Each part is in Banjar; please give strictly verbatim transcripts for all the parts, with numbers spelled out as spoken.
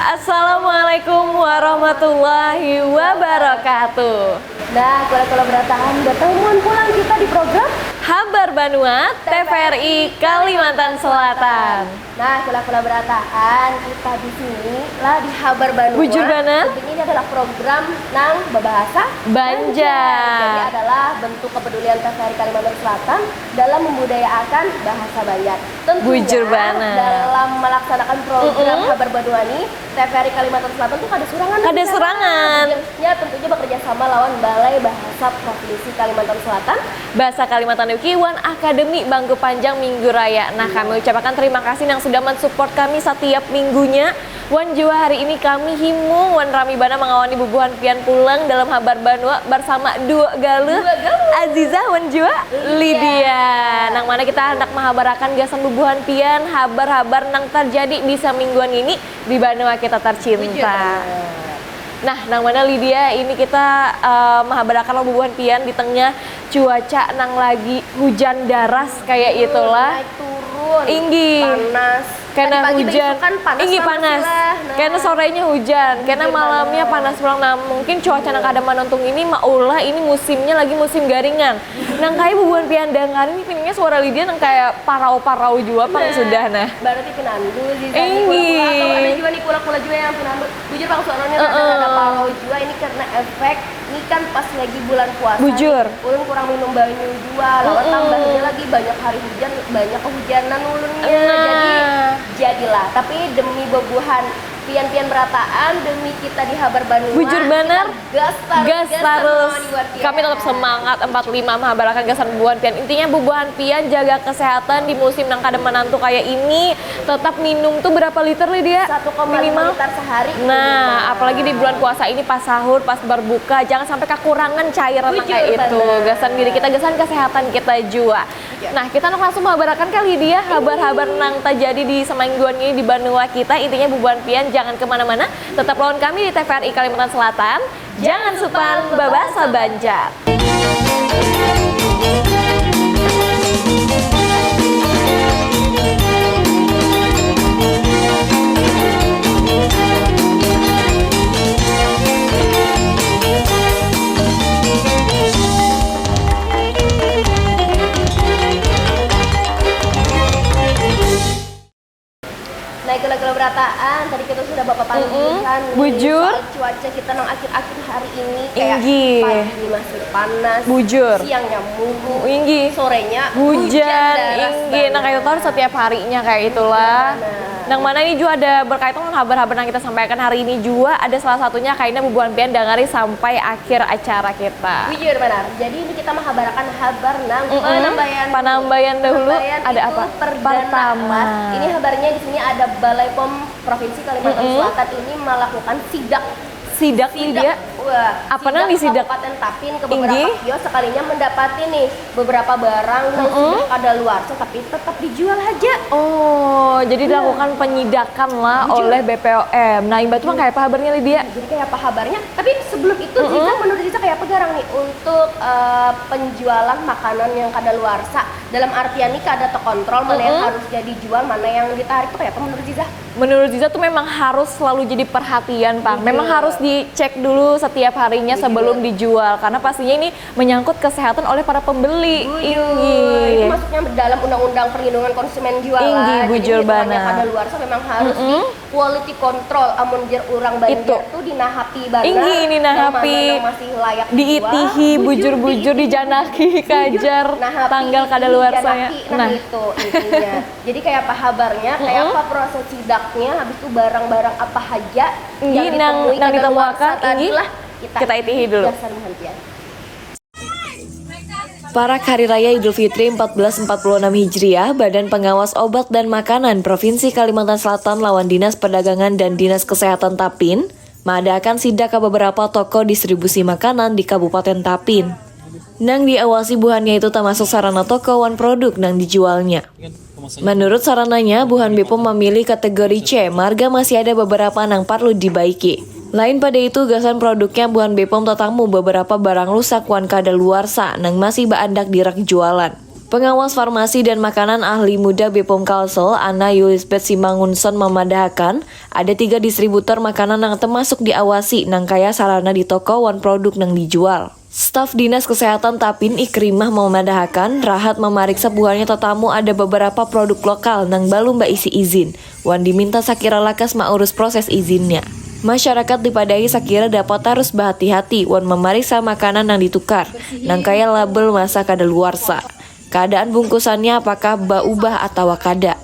Assalamualaikum warahmatullahi wabarakatuh. Nah, kula-kula berataan, batamuan pulang kita di program Habar Banua T V R I Kalimantan Selatan. Nah, kula-kula berataan, kita di sini lah di Habar Banua. Bujur banar. Tentunya ini adalah program nang babahasa Banjar. Jadi adalah bentuk kepedulian T V R I Kalimantan Selatan dalam membudayaakan bahasa Banjar. Tentunya Bujur banar. Dalam melaksanakan program mm -mm. Habar Banua ini, T V R I Kalimantan Selatan tuh kada surangan. Kada surangan. Ya tentunya bekerja sama lawan Balai Bahasa Provinsi Kalimantan Selatan, Bahasa Kalimantan Wiki wan Akademi Bangku Panjang Minggu Raya. Nah, kami ucapakan terima kasih yang sudah mensupport kami setiap minggunya. Wan jua hari ini kami himung wan rami bana mangawani bubuhan pian pulang dalam habar banua bersama dua galuh Aziza wan jua Lydia. Nang mana kita hendak menghabarakan gasan bubuhan pian habar-habar nang terjadi di semingguan ini di banua kita tercinta. Nah, nang mana Lydia ini kita uh, menghabarakan bubuhan pian di tengah cuaca nang lagi hujan daras kayak itulah. Naik turun. Inggi. Panas. Karena hujan, inggi panas. Nah. Karena sorenya hujan, karena malamnya panas pulang. Nah, mungkin cuaca nang kada menentung ini maulah ini musimnya lagi musim garingan. Nang kayak bubuhan pian dangar ini pinnya suara Lydia nang kayak parau-parau juga pang nah, sudah nah. Berarti pinandu sih. Inggi. Atau ada juga nih kula-kula juga yang pinandu. Bujur pang suaranya uh -uh. Ada parau juga ini karena efek ini kan pas lagi bulan puasa. Bujur. Ulun kurang minum banyu juga. Lawan uh -uh. Tambahnya lagi banyak hari hujan, banyak kehujanan ulunnya. Nah. Jadi jadilah. Tapi demi bubuhan pian-pian berataan demi kita di habar banua. Bujur banar. Gas tarus. Gas tarus. Kami tetap semangat empat lima menghabarakan gasan bubuhan pian. Intinya bubuhan pian jaga kesehatan di musim nang kada menantu kayak ini. Tetap minum tuh berapa liter Lydia? Satu koma lima liter sehari. Nah, apalagi di bulan puasa ini pas sahur, pas berbuka, jangan sampai kekurangan cairan nang kayak itu. Gasan diri kita, gasan kesehatan kita juga. Nah, kita langsung menghabarakan kali dia habar-habar nang terjadi di semingguan ini di banua kita. Intinya bubuhan pian jangan kemana-mana, tetap lawan kami di T V R I Kalimantan Selatan. Jangan supan babasa Banjar. Nah, itulah kalau berataan tadi kita sudah bapak panduan mm -mm. Bujur. Soal cuaca kita nang akhir-akhir hari ini kayak Inggi. Pagi masih panas, Bujur. Siangnya murung, Inggi. Sorenya hujan, hujan Inggi. Nah, kayak itu setiap harinya kayak itulah. Nah. Nang mana ini juga ada berkaitan dengan habar-habar yang kita sampaikan hari ini juga ada salah satunya kayaknya bubuhan pian dangari sampai akhir acara kita. Bujur benar. Jadi ini kita menghabarakan habar nang mm -mm. Penambayan. Penambayan dahulu. Penambayan ada apa? Pertama. Ini habarnya di sini ada Balai Pom Provinsi Kalimantan mm -hmm. Selatan ini melakukan sidak. Sidak, sidak nih dia. Wah, apa nang disidak? Kabupaten Tapin ke beberapa Inggi. Kios sekalinya mendapati nih beberapa barang yang mm -hmm. Sudah kadaluarsa tapi tetap dijual aja. Oh, jadi dilakukan penyidakan lah Bujur. Oleh B P O M. Nah, imbah itu mah kayak apa habarnya Lydia? Jadi kayak apa habarnya? Tapi sebelum itu mm -hmm. Ziza menurut Ziza kayak apa garang nih untuk uh, penjualan makanan yang kadaluarsa? Dalam artian nih kada terkontrol mana mm -hmm. Yang harus jadi jual, mana yang ditarik tuh kayak apa menurut Ziza? Menurut Ziza tuh memang harus selalu jadi perhatian, Bang. Memang harus dicek dulu setiap harinya sebelum dijual. Karena pastinya ini menyangkut kesehatan oleh para pembeli. Bujur. Ini masuknya dalam undang-undang perlindungan konsumen juga Inggi, lah. Bujur jadi, banget. Kada luar so memang harus mm -hmm. Di quality control amun jer orang Banjar itu. Tuh dinahapi banget. Inggi ini nahapi. Yang masih layak diitihi bujur-bujur dijanaki kajar tanggal kada luar saya. Nah, nah itu intinya. Jadi kayak apa habarnya, kayak apa proses sidaknya, habis itu barang-barang apa haja yang ditemui nang ditemuakan, ini lah kita, kita itihi dulu. Parak Hari Raya Idul Fitri empat belas empat puluh enam Hijriah, Badan Pengawas Obat dan Makanan Provinsi Kalimantan Selatan lawan Dinas Perdagangan dan Dinas Kesehatan Tapin maadakan sidak ke beberapa toko distribusi makanan di Kabupaten Tapin. Nang diawasi buhannya itu termasuk sarana toko wan produk nang dijualnya. Menurut sarananya, buhan Bepom memilih kategori C, marga masih ada beberapa nang parlu dibaiki. Lain pada itu, gasan produknya buhan Bepom tatamu beberapa barang rusak wan kada luarsa nang masih baandak di rak jualan. Pengawas Farmasi dan Makanan Ahli Muda Bepom Kalsel, Ana Yulisbeth Simangunson, mamadahakan, ada tiga distributor makanan nang termasuk diawasi, nang kaya sarana di toko wan produk nang dijual. Staf Dinas Kesehatan Tapin, Ikrimah, mamadahakan, rahat mamariksa buhannya tatamu ada beberapa produk lokal nang balum baisi izin, wan diminta sakira lakas maurus proses izinnya. Masyarakat dipadahi sakira dapat tarus bahati-hati wan mamariksa makanan nang ditukar, nang kaya label masa kadaluarsa. Keadaan bungkusannya apakah baubah atawa kada.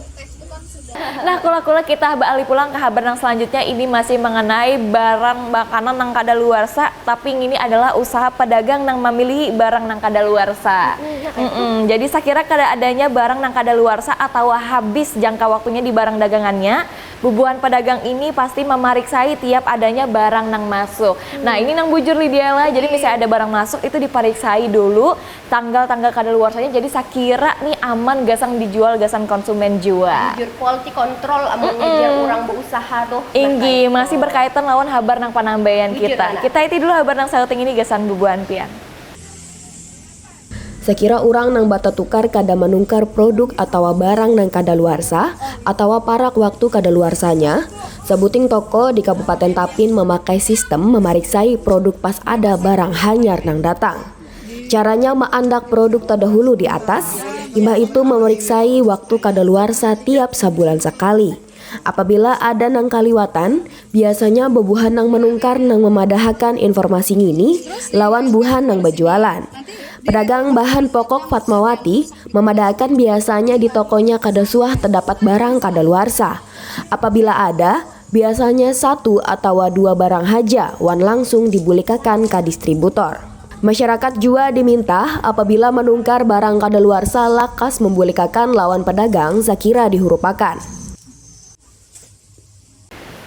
Nah, kula-kula kita baalih pulang ka habar nang selanjutnya. Ini masih mengenai barang makanan nang kadaluarsa, tapi ini adalah usaha pedagang nang memilih barang nang kadaluarsa. Mm-mm. Jadi sakira kada adanya barang nang kadaluarsa atawa habis jangka waktunya di barang dagangannya, bubuhan pedagang ini pasti memariksai tiap adanya barang nang masuk. Nah, ini nang bujur, Lydia lah. Jadi misalnya ada barang masuk, itu dipariksai dulu tanggal-tanggal kadaluarsanya, jadi sakira nih aman gasan dijual gasan konsumen jua. Bujur, quality control amun ngejar urang beusaha tuh. Inggih, masih berkaitan lawan habar nang panambaian kita. Kita iti dulu habar nang sauting ini gasan bubuhan pian. Sakira urang nang batatukar kada manungkar produk atawa barang nang kadaluarsa atawa parak waktu kadaluarsanya, sabuting toko di Kabupaten Tapin mamakai sistem mamariksai produk pas ada barang hanyar nang datang. Caranya maandak produk tadahulu di atas, imbah itu mamariksai waktu kadaluarsa tiap sabulan sakali. Apabila ada nang kaliwatan, biasanya bubuhan nang manungkar nang mamadahakan informasi ngini lawan buhan nang bajualan. Pedagang bahan pokok Fatmawati mamadahakan biasanya di tokonya kada suah tadapat barang kadaluarsa. Apabila ada, biasanya satu atawa dua barang haja wan langsung dibulikakan ka distributor. Masyarakat jua diminta apabila manungkar barang kadaluarsa lakas mambulikakan lawan pedagang sakira dihurupakan.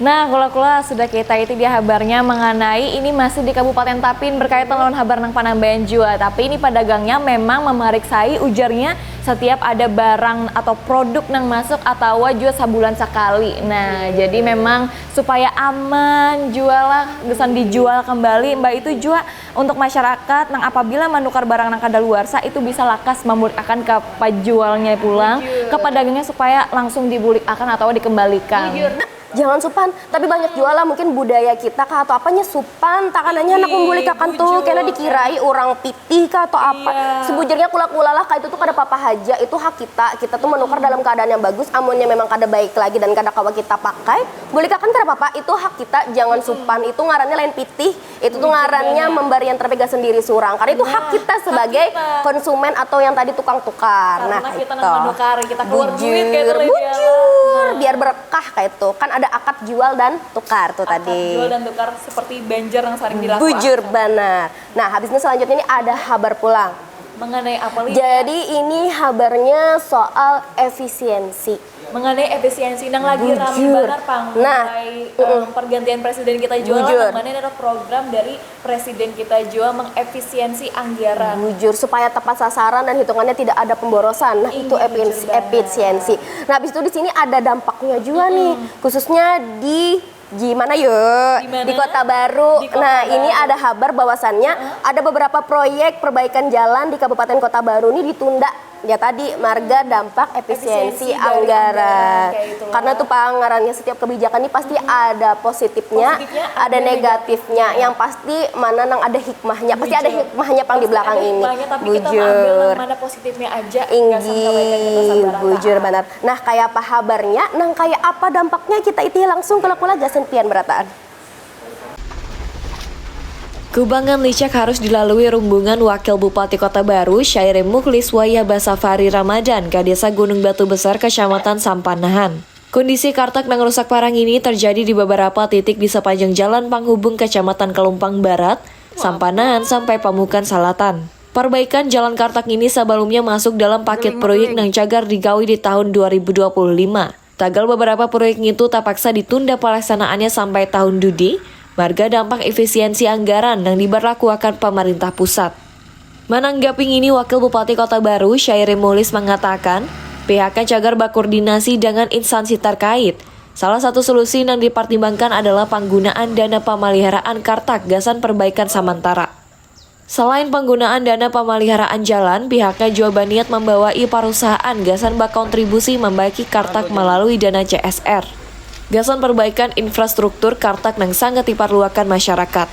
Nah, kula-kula sudah kita iti dia habarnya mengenai ini masih di Kabupaten Tapin berkaitan lawan habar nang panambayan jua. Tapi ini pedagangnya memang memariksai ujarnya setiap ada barang atau produk nang masuk atawa jua sabulan sakali. Nah, jadi memang supaya aman jualah gasan dijual kembali. Mbak itu jua untuk masyarakat nang apabila manukar barang nang kadaluarsa itu bisa lakas mamulikakan ka pajualnya pulang, ka padagangnya supaya langsung dibulikakan atawa dikembalikan. Jangan supan, tapi banyak jua lah mungkin budaya kita kah atau apanya supan, takananya anak membulikakan tuh kena dikirai orang pitih kah atau apa. Sebujurnya kula-kula lah kaitu tuh kada papa haja, itu hak kita, kita tuh menukar dalam keadaan yang bagus, amunnya memang kada baik lagi dan kada kawa kita pakai, bulikakan kada papa, itu hak kita, jangan supan, itu ngarannya lain pitih. Itu tuh ngarannya membari yang terpegang sendiri surang karena itu hak kita sebagai konsumen atau yang tadi tukang tukar. Nah, kita nang menukar, kita keluar duit kayak itu. Bujur, biar berkah kayak itu. Kan ada akad jual dan tukar tuh tadi. Akad jual dan tukar seperti banjar yang sering dilakukan. Bujur benar. Nah, habisnya selanjutnya ini ada habar pulang. Mengenai apa lagi? Jadi ini habarnya soal efisiensi. Mengenai efisiensi nang lagi rame banar pang nah, mulai um, pergantian presiden kita jua lah, nang mana ini adalah program dari presiden kita jua mengefisiensi anggaran. Bujur, supaya tepat sasaran dan hitungannya tidak ada pemborosan. Nah, itu efisiensi. Nah, habis itu di sini ada dampaknya juga hmm. nih, khususnya di di mana yuk? Di Kota Baru. Di Kota nah, Baru. Ini ada habar bahwasannya uh -huh. ada beberapa proyek perbaikan jalan di Kabupaten Kota Baru ini ditunda. Ya tadi marga dampak efisiensi, efisiensi anggaran. Karena tuh pangarannya setiap kebijakan ini pasti hmm. ada positifnya, positifnya ada, ada negatifnya. Negatifnya. Yang pasti mana nang ada hikmahnya, pasti ada hikmahnya pang di belakang ini. Tapi bujur. Kita mana positifnya aja. Inggih, bujur benar. Nah, kayak apa habarnya, nang kayak apa dampaknya kita iti langsung kula-kula gasan pian berataan. Kubangan licak harus dilalui rumbungan Wakil Bupati Kota Baru, Syairi Mukhlis wayah basafari Ramadan ka Desa Gunung Batu Besar, Kecamatan Sampanahan. Kondisi kartak nang rusak parah ini terjadi di beberapa titik di sepanjang jalan panghubung Kecamatan Kelumpang Barat, Sampanahan sampai Pamukan Salatan. Perbaikan jalan kartak ini sebelumnya masuk dalam paket proyek nang cagar digawi di tahun dua ribu dua puluh lima. Tagal beberapa proyek ngitu tapaksa ditunda palaksanaannya sampai tahun dudi, marga dampak efisiensi anggaran nang diberlakuakan pamarintah pusat. Mananggapi ngini, Wakil Bupati Kota Baru, Syairi Mulis, mangatakan, pihaknya cagar bakurdinasi dangan instansi tarkait. Salah satu solusi nang dipartimbangkan adalah panggunaan dana pamaliharaan kartak gasan perbaikan samantara. Selain panggunaan dana pamaliharaan jalan, pihaknya jua baniat mambawai parusahaan gasan bakontribusi mambaiki kartak malalui dana C S R gasan perbaikan infrastruktur kartak nang sangat diparluakan masyarakat.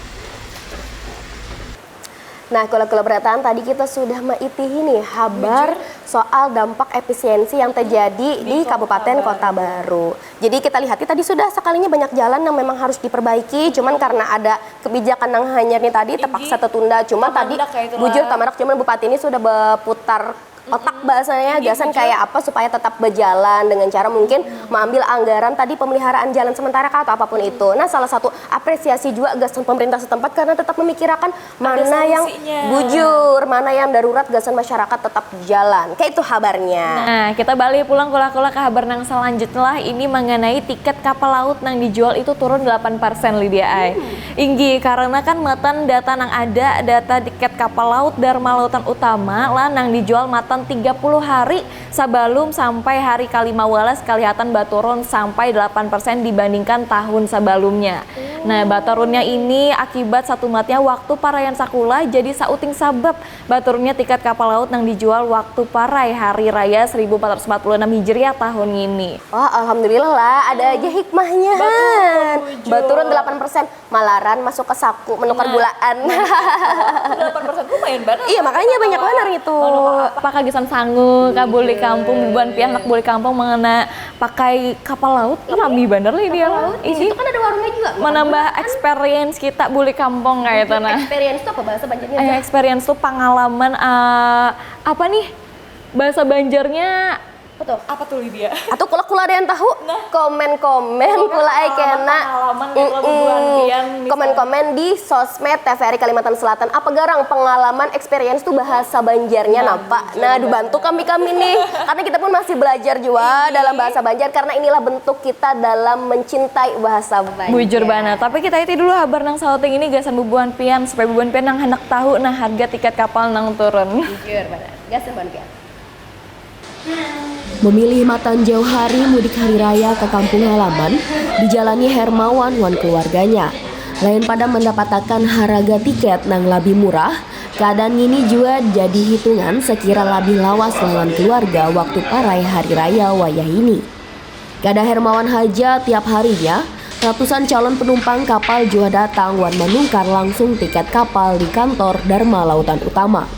Nah, kula-kula berataan tadi kita sudah maitihi nih habar soal dampak efisiensi yang terjadi di Kabupaten Kota Baru. Jadi kita lihat tadi sudah sekalinya banyak jalan yang memang harus diperbaiki, cuman karena ada kebijakan yang hanyar nih tadi terpaksa tertunda. Cuman tadi bujur tamarak, cuman Bupati ini sudah berputar otak bahasanya gasan kayak apa supaya tetap berjalan dengan cara mungkin mengambil anggaran tadi pemeliharaan jalan sementara kah atau apapun itu. Nah, salah satu apresiasi juga gasan pemerintah setempat karena tetap memikirkan mana yang bujur, mana yang darurat gasan masyarakat tetap jalan. Kayak itu habarnya. Nah, kita balik pulang kula-kula ke habar nang selanjutnya lah. Ini mengenai tiket kapal laut nang dijual itu turun delapan persen, Lydia ai. Inggi, karena kan matan data nang ada, data tiket kapal laut Dharma Lautan Utama lah nang dijual matan tiga puluh hari sabalum sampai hari kalima walas kalihatan baturun sampai delapan persen dibandingkan tahun sabalumnya. Nah, baturunnya ini akibat satumatnya waktu paraian sakulah jadi sauting sabab baturunnya tiket kapal laut nang dijual waktu parai hari raya seribu empat ratus empat puluh enam Hijriah tahun ngini. Wah, alhamdulillah lah, ada aja hikmahnya. Baturun delapan persen. Malaran masuk ke saku menukar gulaan. Delapan persen tuh lumayan banget. Iya, makanya banyak banar itu. Apakah gasan sangu ka bulik kampung, bubuhan pian handak bulik kampung mangana pakai kapal laut? Rami banar lah dia lah. Itu kan ada warungnya juga. Menambah experience kita bulik kampung kayak itu nah. Experience itu apa bahasa Banjarnya? Eh, experience tuh pengalaman eh, apa nih? Bahasa Banjarnya Betul. Apa tuh Lydia? Atau kula kula ada yang tahu? Nah. Komen-komen kula ai kena. Komen-komen di sosmed TVRI Kalimantan Selatan. Apa garang pengalaman experience tuh bahasa Banjarnya napa? Nah, dibantu kami-kami nih. Karena kita pun masih belajar juga dalam bahasa Banjar karena inilah bentuk kita dalam mencintai bahasa Banjar. Bujur banget. Tapi kita itu dulu habar nang sauting ini gasan bubuhan pian supaya bubuhan pian nang hendak tahu nah harga tiket kapal nang turun. Bujur banget. Gasan bubuhan pian. Memilih matan jauh hari mudik hari raya ke kampung halaman dijalani Hermawan wan keluarganya. Lain pada mendapatakan haraga tiket nang labih murah, keadaan ngini jua jadi hitungan sekira labih lawas lawan keluarga waktu parai hari raya wayah ini. Kada Hermawan haja, tiap harinya ratusan calon penumpang kapal jua datang wan manukar langsung tiket kapal di kantor Dharma Lautan Utama.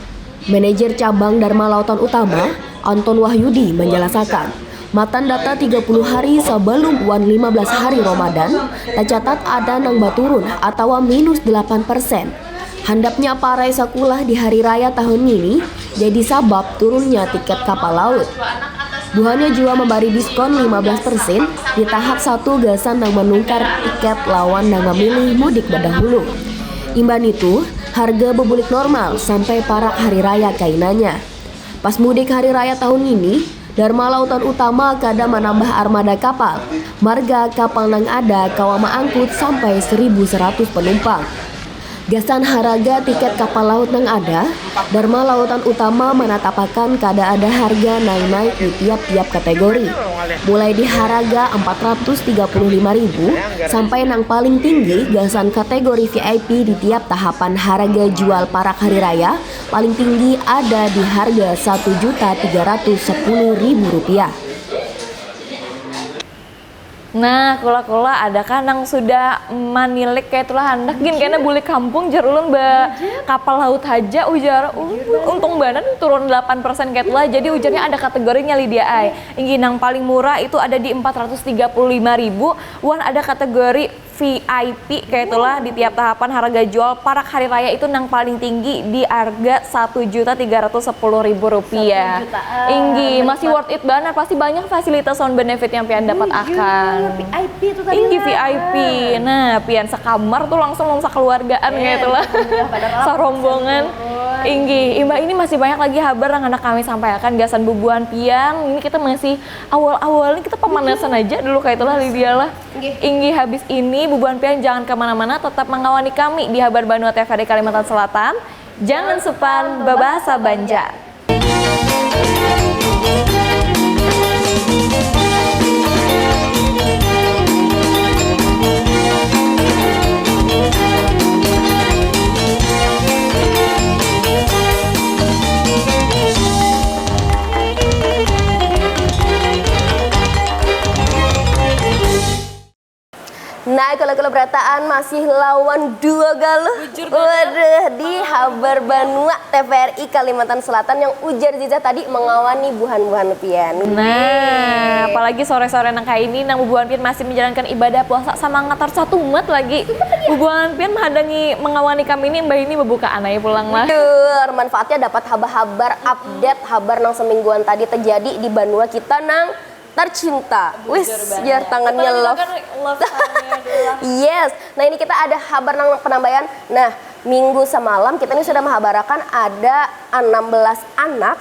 Manajer Cabang Dharma Lautan Utama, Anton Wahyudi manjalasakan, matan data tiga puluh hari sabalum wan lima belas hari Ramadan, tacatat ada nang baturun atawa minus delapan persen. Handapnya parai sakulah di hari raya tahun ngini jadi sabab turunnya tiket kapal laut. Buhannya jua mambari diskon lima belas persen di tahap satu gasan nang manukar tiket lawan nang mamilih mudik badahulu. Imbah nitu, harga bebulik normal sampai parak hari raya kainanya. Pas mudik hari raya tahun ngini, Dharma Lautan Utama kada manambah armada kapal, marga kapal nang ada kawa maangkut sampai seribu seratus panumpang. Gasan haraga tiket kapal laut nang ada, Dharma Lautan Utama manatapakan kada ada harga nang naik di tiap-tiap kategori, mulai di haraga empat ratus tiga puluh lima ribu sampai nang paling tinggi gasan kategori V I P di tiap tahapan haraga jual parak hari raya paling tinggi ada di harga satu juta tiga ratus sepuluh ribu rupiah. Nah, kula-kula adakah nang sudah manilik kayak itulah handak gin kena bulik kampung jar ulun ba kapal laut haja ujar ulun untung banar turun delapan persen kayak itulah jadi ujarnya ada kategorinya Lydia ai. Inggih nang paling murah itu ada di empat ratus tiga puluh lima ribu wan ada kategori V I P kayak itulah di tiap tahapan harga jual parak hari raya itu nang paling tinggi di harga satu juta tiga ratus sepuluh ribu rupiah. Inggih, masih worth it banget pasti banyak fasilitas sound benefit yang pian dapat akan. V I P itu tadi. Inggih V I P. Nah, pian sekamar tuh langsung langsung keluargaan kayak itulah. Sarombongan. Inggih, imbah ini masih banyak lagi habar yang anak kami sampaikan gasan bubuhan pian. Ini kita masih awal-awal ini kita pemanasan aja dulu kayak itulah Lydia lah. Inggih habis ini bubuhan pian jangan kemana-mana, tetap mengawani kami di Habar Banua T V R I Kalimantan Selatan. Jangan supan bebahasa Banjar. Nah, kalau kalau berataan masih lawan dua galuh. Waduh, di Habar Banua T V R I Kalimantan Selatan yang ujar Ziza tadi mengawani buhan-buhan pian. Nah, apalagi sore-sore nang kaini nang bubuhan pian masih menjalankan ibadah puasa sama ngatar satumat lagi. Bubuhan pian menghadangi mengawani kami ini mbah ini bebukaan aja pulang lah. Betul, manfaatnya dapat habar-habar update habar nang semingguan tadi terjadi di banua kita nang tercinta. Wis, jar tangannya love. Yes. Nah, ini kita ada habar nang penambahan. Nah, minggu semalam kita ini sudah menghabarakan ada enam belas anak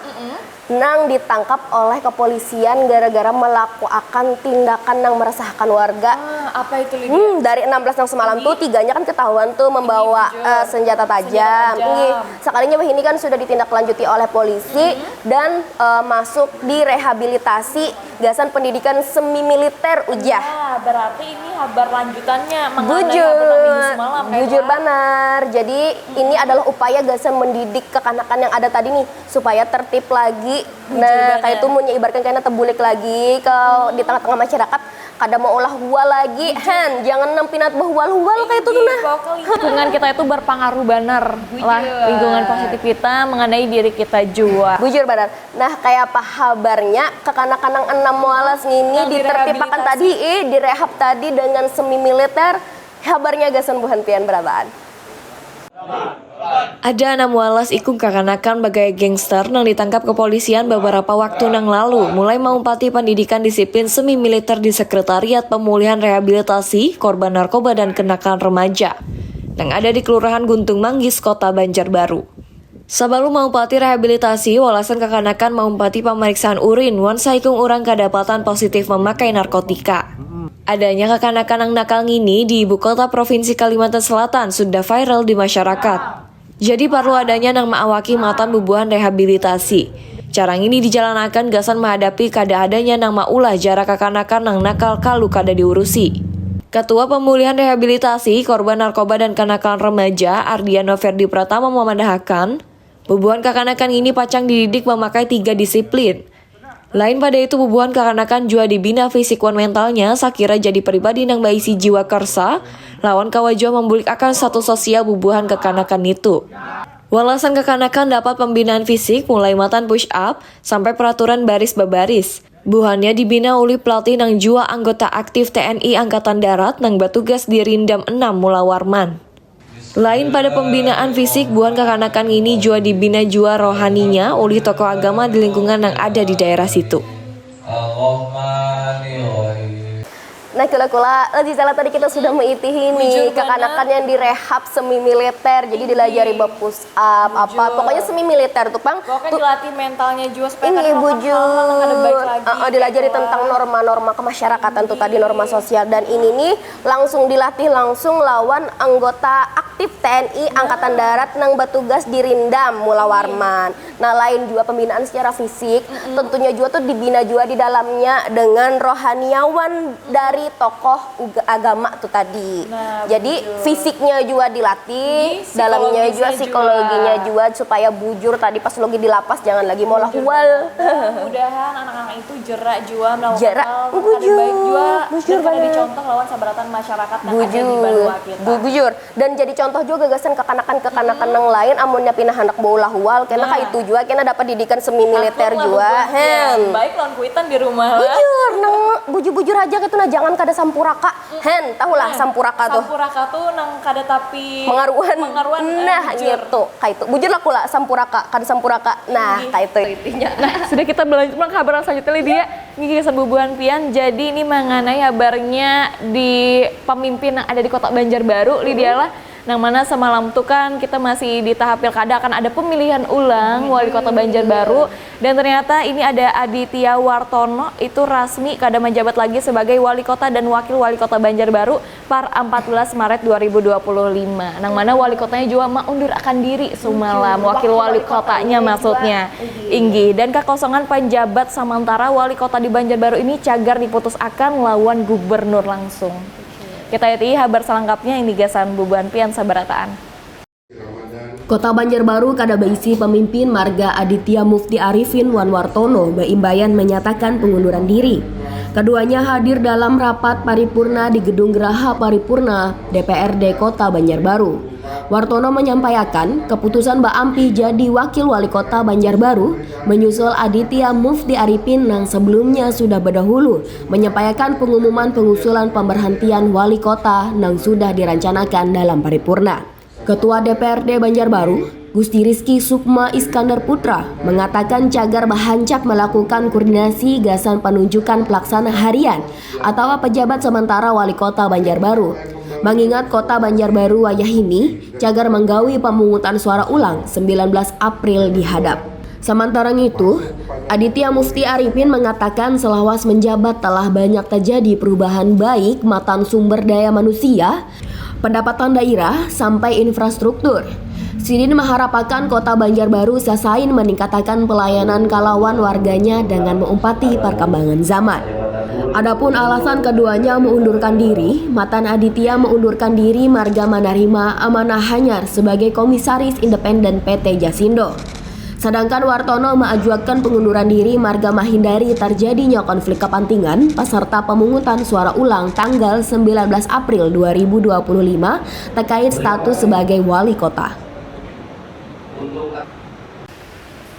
nang ditangkap oleh kepolisian gara-gara melakukan tindakan yang meresahkan warga. Ah, apa itu Lydia? Hmm, dari enam belas yang semalam tuh tiganya kan ketahuan tuh membawa eh, senjata tajam. Nggih, sekalinya wahini kan sudah ditindaklanjuti oleh polisi dan eh, masuk di rehabilitasi gasan pendidikan semi militer ujah. Nah, berarti ini habar lanjutannya mengenai Bujur, habar minggu semalam kayak bujur lah. Banar. Jadi ini adalah upaya gasan mendidik kekanakan yang ada tadi nih supaya tertib lagi. Nah, Banar. Kayak itu munnya ibaratkan kena tebulik lagi ke di tengah-tengah masyarakat kada mau olah hua lagi. Hen, jangan nang pinat behual-hual kayak itu nah. Lingkungan kita itu berpengaruh banar lah lingkungan positif kita mengenai diri kita jua. Bujur Banar. Nah, kayak apa habarnya kekanakan nang enam walas ngini Nang ditertipakan direhabilitasi. Tadi eh direhab tadi dengan semi militer. Habarnya gasan buhan pian berataan. Ada enam walas ikung kakanakan bagaya gangster nang ditangkap kepolisian beberapa waktu nang lalu mulai maumpati pendidikan disiplin semi militer di Sekretariat Pemulihan Rehabilitasi Korban Narkoba dan Kenakan Remaja nang ada di Kelurahan Guntung Manggis, Kota Banjarbaru. Sabalum maumpati rehabilitasi, walasan kakanakan maumpati pamariksaan urin wan saikung urang kadapatan positif mamakai narkotika. Adanya kakanakan nang nakal ngini di ibu kota provinsi Kalimantan Selatan sudah viral di masyarakat. Jadi parlu adanya nang maawaki matan bubuhan rehabilitasi. Cara ngini dijalanakan gasan mahadapi kada adanya nang maulah jarak kakanakan nang nakal kalu kada diurusi. Ketua Pemulihan Rehabilitasi Korban Narkoba dan Kenakalan Remaja, Ardiano Ferdi Pratama mamadahakan, bubuhan kakanakan ngini pacang dididik mamakai tiga disiplin. Lain pada itu, bubuhan kakanakan jua dibina fisik wan mentalnya sakira jadi pribadi nang baisi jiwa kersa lawan kawa jua mambulik akan status sosial bubuhan kakanakan nitu. Walasan kakanakan dapat pembinaan fisik mulai matan push up sampai peraturan baris babaris. Buhannya dibina ulih pelatih nang jua anggota aktif T N I Angkatan Darat nang batugas di Rindam enam Mula Warman. Lain pada pembinaan fisik, buhan kakanakan ngini jua dibina jua rohaninya ulih tokoh agama di lingkungan nang ada di daerah situ. Nah, kula-kula, Aziza lah tadi kita sudah meitihi nih kakanakan yang direhab semi militer, jadi dilajari berpush up apa, pokoknya semi militer tuh pang. Pokoknya dilatih mentalnya juga supaya Ini kada melakukan bujur, hal-hal yang kada baik lagi. Heeh, dilajari tentang norma-norma kemasyarakatan tuh tadi, norma sosial, dan ini nih langsung dilatih langsung lawan anggota aktif T N I Angkatan Darat nang batugas di Rindam Mula Warman. Nah, lain juga pembinaan secara fisik, tentunya juga tuh dibina juga di dalamnya dengan rohaniawan dari tokoh uga- agama tuh tadi. Jadi fisiknya juga dilatih, dalamnya juga, psikologinya juga, supaya bujur tadi pas lagi di lapas jangan lagi mau lahual. Mudahan anak-anak itu jerak juga melakukan Jerak, hal yang bujur, kada baik juga bujur dan kada banget. Dicontoh lawan sabaratan masyarakat yang ada di Bujur, banua kita. Bu- bujur. Dan jadi contoh juga gagasan kekanakan-kekanakan nang lain amunnya pina handak baulah hual kena kaitu jua kena dapat didikan semi militer jua. Hen. Baik lawan kuitan di rumah lah. Bujur nang bujur-bujur aja gitu nah, jangan kada sampuraka. Hen, tahulah sampuraka tuh. Sampuraka tuh nang kada tapi Pengaruhan. Pengaruhan, eh, Nah, bujur. Gitu. Kaitu. Bujur lah kula sampuraka, kada sampuraka. Nah, kaitu. Nah, sudah kita berlanjut pulang ke habar selanjutnya Lydia. Ini kisah bubuhan pian. Jadi ini mengenai habarnya di pemimpin yang ada di Kota Banjarbaru Lydia lah. Nang mana semalam tuh kan kita masih di tahap pilkada akan ada pemilihan ulang wali kota Banjarbaru dan ternyata ini ada Aditya Wartono itu rasmi kada menjabat lagi sebagai wali kota dan wakil wali kota Banjarbaru par empat belas Maret dua ribu dua puluh lima. Nang mana wali kotanya juga maundur akan diri semalam. Wakil wali kotanya maksudnya. Inggih, dan kekosongan penjabat sementara wali kota di Banjarbaru ini cagar diputusakan lawan gubernur langsung. Kita iti habar selengkapnya ini gasan bubuhan pian sabarataan. Kota Banjarbaru kada baisi pemimpin marga Aditya Mufti Arifin wan Wartono baimbayan menyatakan pengunduran diri. Keduanya hadir dalam rapat paripurna di Gedung Geraha Paripurna D P R D Kota Banjarbaru. Wartono menyampaikan keputusan Mbak Ampi jadi Wakil Wali Kota Banjarbaru menyusul Aditya Mufti Aripin yang sebelumnya sudah berdahulu menyampaikan pengumuman pengusulan pemberhentian Wali Kota yang sudah dirancanakan dalam paripurna. Ketua D P R D Banjarbaru, Gusti Rizky Sukma Iskandar Putra, mengatakan cagar bahancap melakukan koordinasi gasan penunjukan pelaksana harian atau pejabat sementara Wali Kota Banjarbaru. Mengingat Kota Banjarbaru wayah ini, cagar menggawi pemungutan suara ulang sembilan belas April dihadap. Sementara itu, Aditya Mufti Arifin mengatakan selawas menjabat telah banyak terjadi perubahan baik matan sumber daya manusia, pendapatan daerah, sampai infrastruktur. Sidin maharapakan Kota Banjarbaru sasain meningkatakan pelayanan kalawan warganya dengan meumpati perkembangan zaman. Adapun alasan keduanya mengundurkan diri, matan Aditya mengundurkan diri marga menerima amanah hanyar sebagai Komisaris Independen P T Jasindo. Sedangkan Wartono mengajukan pengunduran diri marga menghindari terjadinya konflik kepentingan peserta pemungutan suara ulang tanggal sembilan belas April dua ribu dua puluh lima terkait status sebagai wali kota.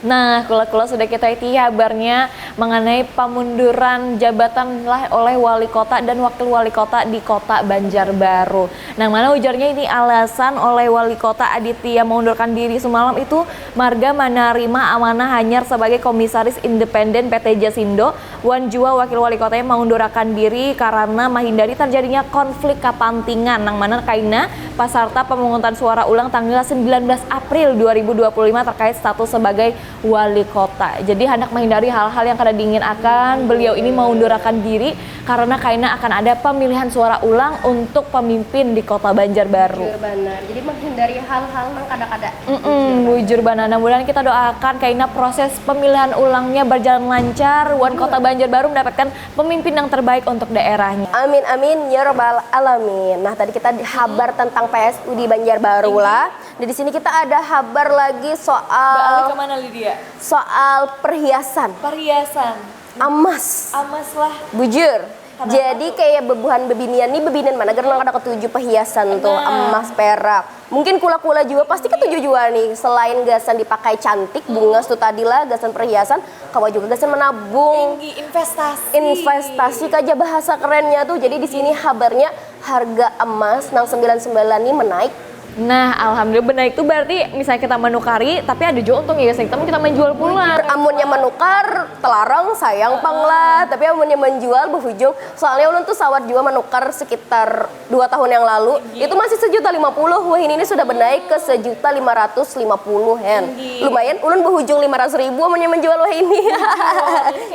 Nah, kula-kula sudah kita iti habarnya mengenai pamunduran jabatan lah oleh wali kota dan wakil wali kota di kota Banjarbaru. Nang mana ujarnya ini alasan oleh wali kota Aditya mengundurkan diri semalam itu marga manarima amanah hanyar sebagai komisaris independen P T Jasindo wan jua wakil wali kotanya mengundurakan diri karena menghindari terjadinya konflik kapantingan nang mana kaina pasarta pemungutan suara ulang tanggal sembilan belas April dua ribu dua puluh lima terkait status sebagai wali kota. Jadi handak menghindari hal-hal yang kada diingin akan, beliau ini mengundurakan diri karena kaina akan ada pemilihan suara ulang untuk pemimpin di kota Banjarbaru. Bujur banar. Jadi menghindari hal-hal nang kada-kada. Mm-mm, bujur banar. Nah, mudahan kita doakan kaina proses pemilihan ulangnya berjalan lancar, wan kota Banjarbaru mendapatkan pemimpin yang terbaik untuk daerahnya. Amin amin ya robbal alamin. Nah, tadi kita habar tentang P S U di Banjarbaru lah. Nah, di sini kita ada habar lagi soal Mbak Ali kemana Lydia? Soal perhiasan. Perhiasan. Emas. Emas lah. Bujur. Kenapa Jadi tuh? Kayak bebuhan bebinian nih, bebinian mana gerang kada ketuju perhiasan tuh, emas, perak. Mungkin kula-kula juga pasti ketuju juga nih, selain gasan dipakai cantik, bungas tuh tadi lah, gasan perhiasan, kawa juga gasan menabung. Tinggi, investasi. Investasi kaja bahasa kerennya tuh. Jadi di sini habarnya harga emas nang sembilan sembilan nih menaik. Nah, alhamdulillah benar itu berarti misalnya kita menukari, tapi ada juga untungnya ya, kita kita menjual pulang. Amunnya menukar, telarang sayang pang lah. Tapi amunnya menjual, berhujung. Soalnya ulun tuh sawat juga menukar sekitar dua tahun yang lalu. Gigi. Itu masih sejuta lima puluh, wah ini, ini sudah menaik ke sejuta lima ratus lima puluh hen. Gigi. Lumayan, ulun berhujung lima ratus ribu amunnya menjual wah ini.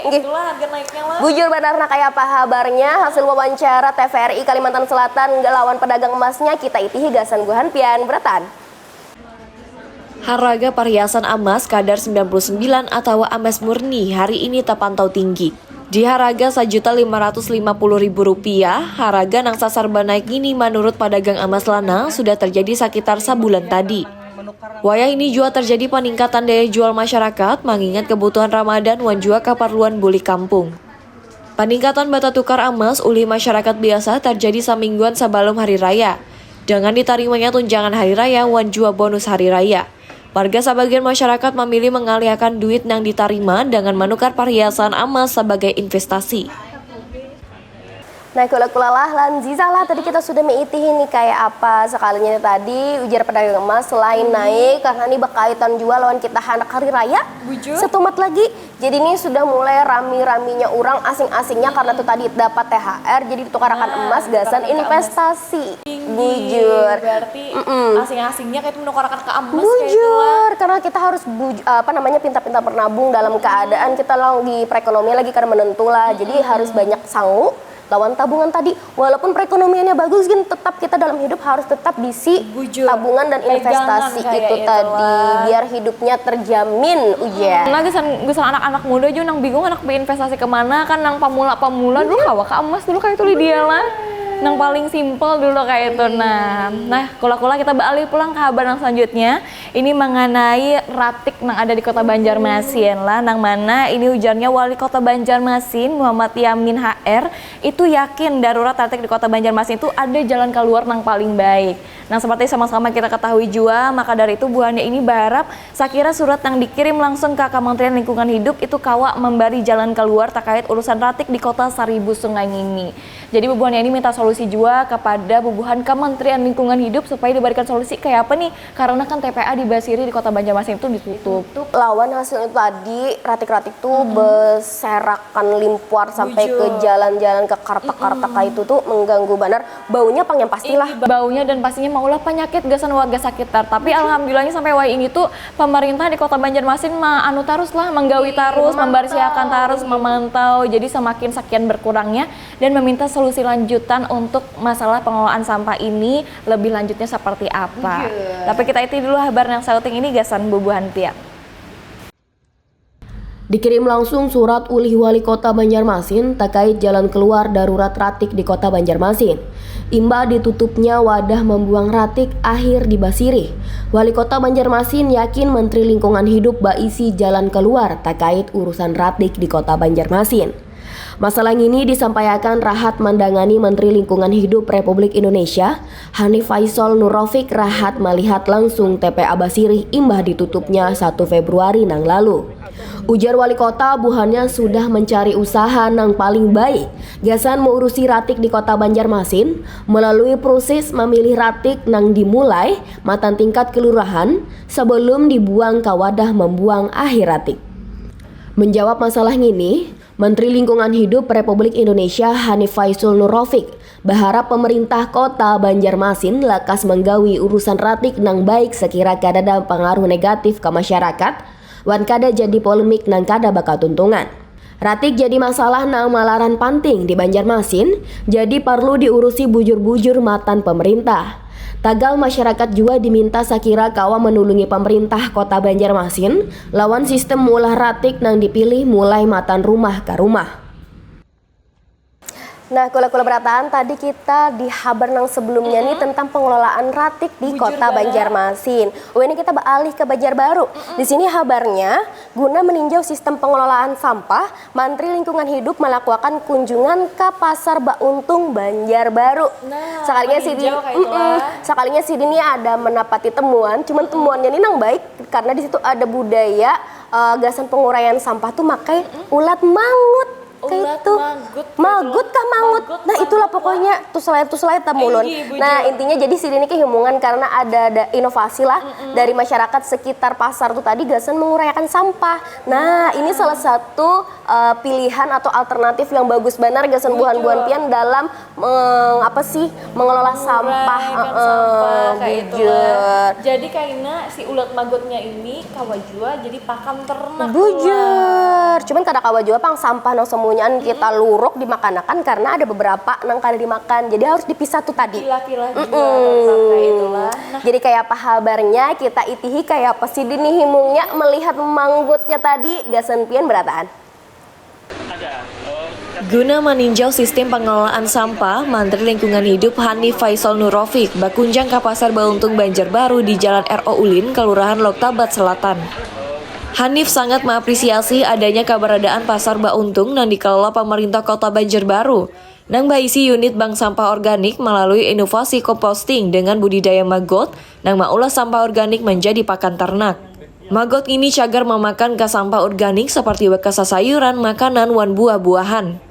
Gigi. Itulah harga naiknya lah. Bujur benar, nah kayak apa habarnya hasil wawancara T V R I Kalimantan Selatan lawan pedagang emasnya, kita itihi gasan buhan pian beratan. Haraga parhiasan amas kadar sembilan puluh sembilan atawa amas murni hari ini tapantau tinggi. Di haraga sajuta lima ratus lima puluh ribu rupiah, haraga nang sasar banaik ngini manurut padagang amas lanang sudah terjadi sakitar sabulan tadi. Wayah ini jua terjadi paningkatan daya jual masyarakat mangingat kebutuhan Ramadan wan jua kaparluan bulik kampung. Paningkatan bata tukar amas ulih masyarakat biasa tarjadi samingguan sabalum hari raya, dangan ditarimanya tunjangan hari raya wan jua bonus hari raya. Warga sabagian masyarakat mamilih mangalihakan duit nang ditarima dangan manukar parhiasan amas sabagai investasi. Nah, kula-kula lah, lan Ziza lah, tadi kita sudah meitihi nih kayak apa sekalinya tadi ujar pedagang emas selain naik karena ini berkaitan jua lawan kita handak hari raya. Bujur. Setumat lagi. Jadi ini sudah mulai rami-raminya orang asing-asingnya karena tuh tadi dapat T H R, jadi ditukarakan emas gasan investasi. Bujur. Berarti asing-asingnya kayak menukarakan ke emas kayak itulah. Bujur, karena kita harus buj- apa namanya, pintar-pintar menabung dalam keadaan kita lagi perekonomian lagi kada menentu lah. Jadi harus banyak sangu lawan tabungan tadi. Walaupun perekonomiannya bagus gin, tetap kita dalam hidup harus tetap bisi tabungan dan investasi itu tadi, biar hidupnya terjamin, ujar. Nah, gasan gasan anak-anak muda juga nang bingung anak berinvestasi kemana kan, nang pamula-pamula dulu kawa ka emas dulu kayak itu Lydia lah. Nang paling simple dulu kayak itu. Nah, nah, kula-kula kita beralih pulang ke habar yang selanjutnya. Ini mengenai ratik yang ada di Kota Banjarmasin lah, nang mana ini ujarnya Wali Kota Banjarmasin Muhammad Yamin H R itu yakin darurat ratik di Kota Banjarmasin itu ada jalan keluar yang paling baik. Nah, seperti sama-sama kita ketahui juga, maka dari itu buhannya ini berharap sakira surat yang dikirim langsung ke Kementerian Lingkungan Hidup itu kawa memberi jalan keluar terkait urusan ratik di Kota Seribu Sungai ini. Jadi bubuhannya ini minta solusi juga kepada bubuhan Kementerian Lingkungan Hidup supaya diberikan solusi kayak apa nih? Karena kan T P A di Basiri di Kota Banjarmasin itu ditutup. Lawan hasil itu tadi, ratik-ratik tuh berserakan limpuar sampai ke jalan-jalan, ke kartak-kartak kayak itu tuh mengganggu banar. Baunya pang yang pastilah. Baunya dan pastinya maulah penyakit gasan warga sekitar. Tapi alhamdulillahnya sampai wayah ini tuh pemerintah di Kota Banjarmasin ma anu tarus lah, menggawi tarus, membersihakan tarus, memantau. Jadi semakin sekian berkurangnya dan meminta solusi lanjutan untuk masalah pengelolaan sampah ini lebih lanjutnya seperti apa. Tapi kita iti dulu habar yang sauting ini gasan bubuhan pian. Dikirim langsung surat ulih Wali Kota Banjarmasin takait jalan keluar darurat ratik di Kota Banjarmasin. Imbah ditutupnya wadah membuang ratik akhir di Basirih, Wali Kota Banjarmasin yakin Menteri Lingkungan Hidup baisi jalan keluar takait urusan ratik di Kota Banjarmasin. Masalah ngini disampaiakan rahat mandangani Menteri Lingkungan Hidup Republik Indonesia, Hanif Faisol Nurofik rahat malihat langsung T P A Basirih imbah ditutupnya satu Februari nang lalu. Ujar Wali Kota, buhannya sudah mencari usaha nang paling baik gasan meurusi ratik di Kota Banjarmasin melalui proses memilih ratik nang dimulai matan tingkat kelurahan sebelum dibuang ke wadah membuang akhir ratik. Menjawab masalah ngini, Menteri Lingkungan Hidup Republik Indonesia Hanif Faisol Nurofik baharap pemerintah Kota Banjarmasin lakas menggawi urusan ratik nang baik sekira kadada pengaruh negatif ke masyarakat wan kada jadi polemik nang kada bakatuntungan. Ratik jadi masalah nang malaran panting di Banjarmasin, jadi parlu diurusi bujur-bujur matan pemerintah. Tagal masyarakat jua diminta sakira kawa menulungi pemerintah Kota Banjarmasin lawan sistem meulah ratik nang dipilih mulai matan rumah ka rumah. Nah, kula-kula berataan, tadi kita di habar nang sebelumnya nih tentang pengelolaan ratik di Kota Banjarmasin. Wah, ini kita beralih ke Banjarbaru. Di sini habarnya, guna meninjau sistem pengelolaan sampah, Mantri Lingkungan Hidup melakukan kunjungan ke Pasar Bauntung Banjarbaru. Nah, sakalinya sidi, sakalinya sidi nih ada menapati temuan, cuman temuannya nih nang baik karena di situ ada budaya uh, gasan penguraian sampah tuh makai ulat mangut. Kayak itu. Magut kah mangut? Nah, itulah pokoknya tuselait-tuselait tam ulun. Nah, intinya jadi sini nih kehimungan karena ada, ada inovasi lah dari masyarakat sekitar pasar tuh tadi gasan menguraikan sampah. Nah, ini salah satu uh, pilihan atau alternatif yang bagus benar gasan buhan-buhan pian dalam meng, apa sih, mengelola sampah. Heeh, bujur. Jadi kaina si ulat magutnya ini kawa jua jadi pakan ternak. Bujur. Cuman kada kawa jua pang sampah nang semunyaan kita luruk dimakanakan karena ada beberapa nang kada dimakan. Jadi harus dipisah tuh tadi. Pilah-pilah jua tetap kayak itulah. Nah, jadi kayak apa habarnya, kita itihi kayak apa sih dini himungnya melihat manggutnya tadi, gasan pian berataan. Guna maninjau sistem pangelolaan sampah, Mantri Lingkungan Hidup Hanif Faisol Nurofik bakunjang ka Pasar Bauntung Banjarbaru di Jalan R O Ulin, Kelurahan Loktabat Selatan. Hanif sangat mengapresiasi adanya keberadaan Pasar Bauntung nang dikelola pemerintah Kota Banjarbaru, nang baisi unit bank sampah organik melalui inovasi composting dengan budidaya maggot nang maulah sampah organik menjadi pakan ternak. Maggot ini cagar memakan ka sampah organik seperti bekas sayuran, makanan, wan buah-buahan.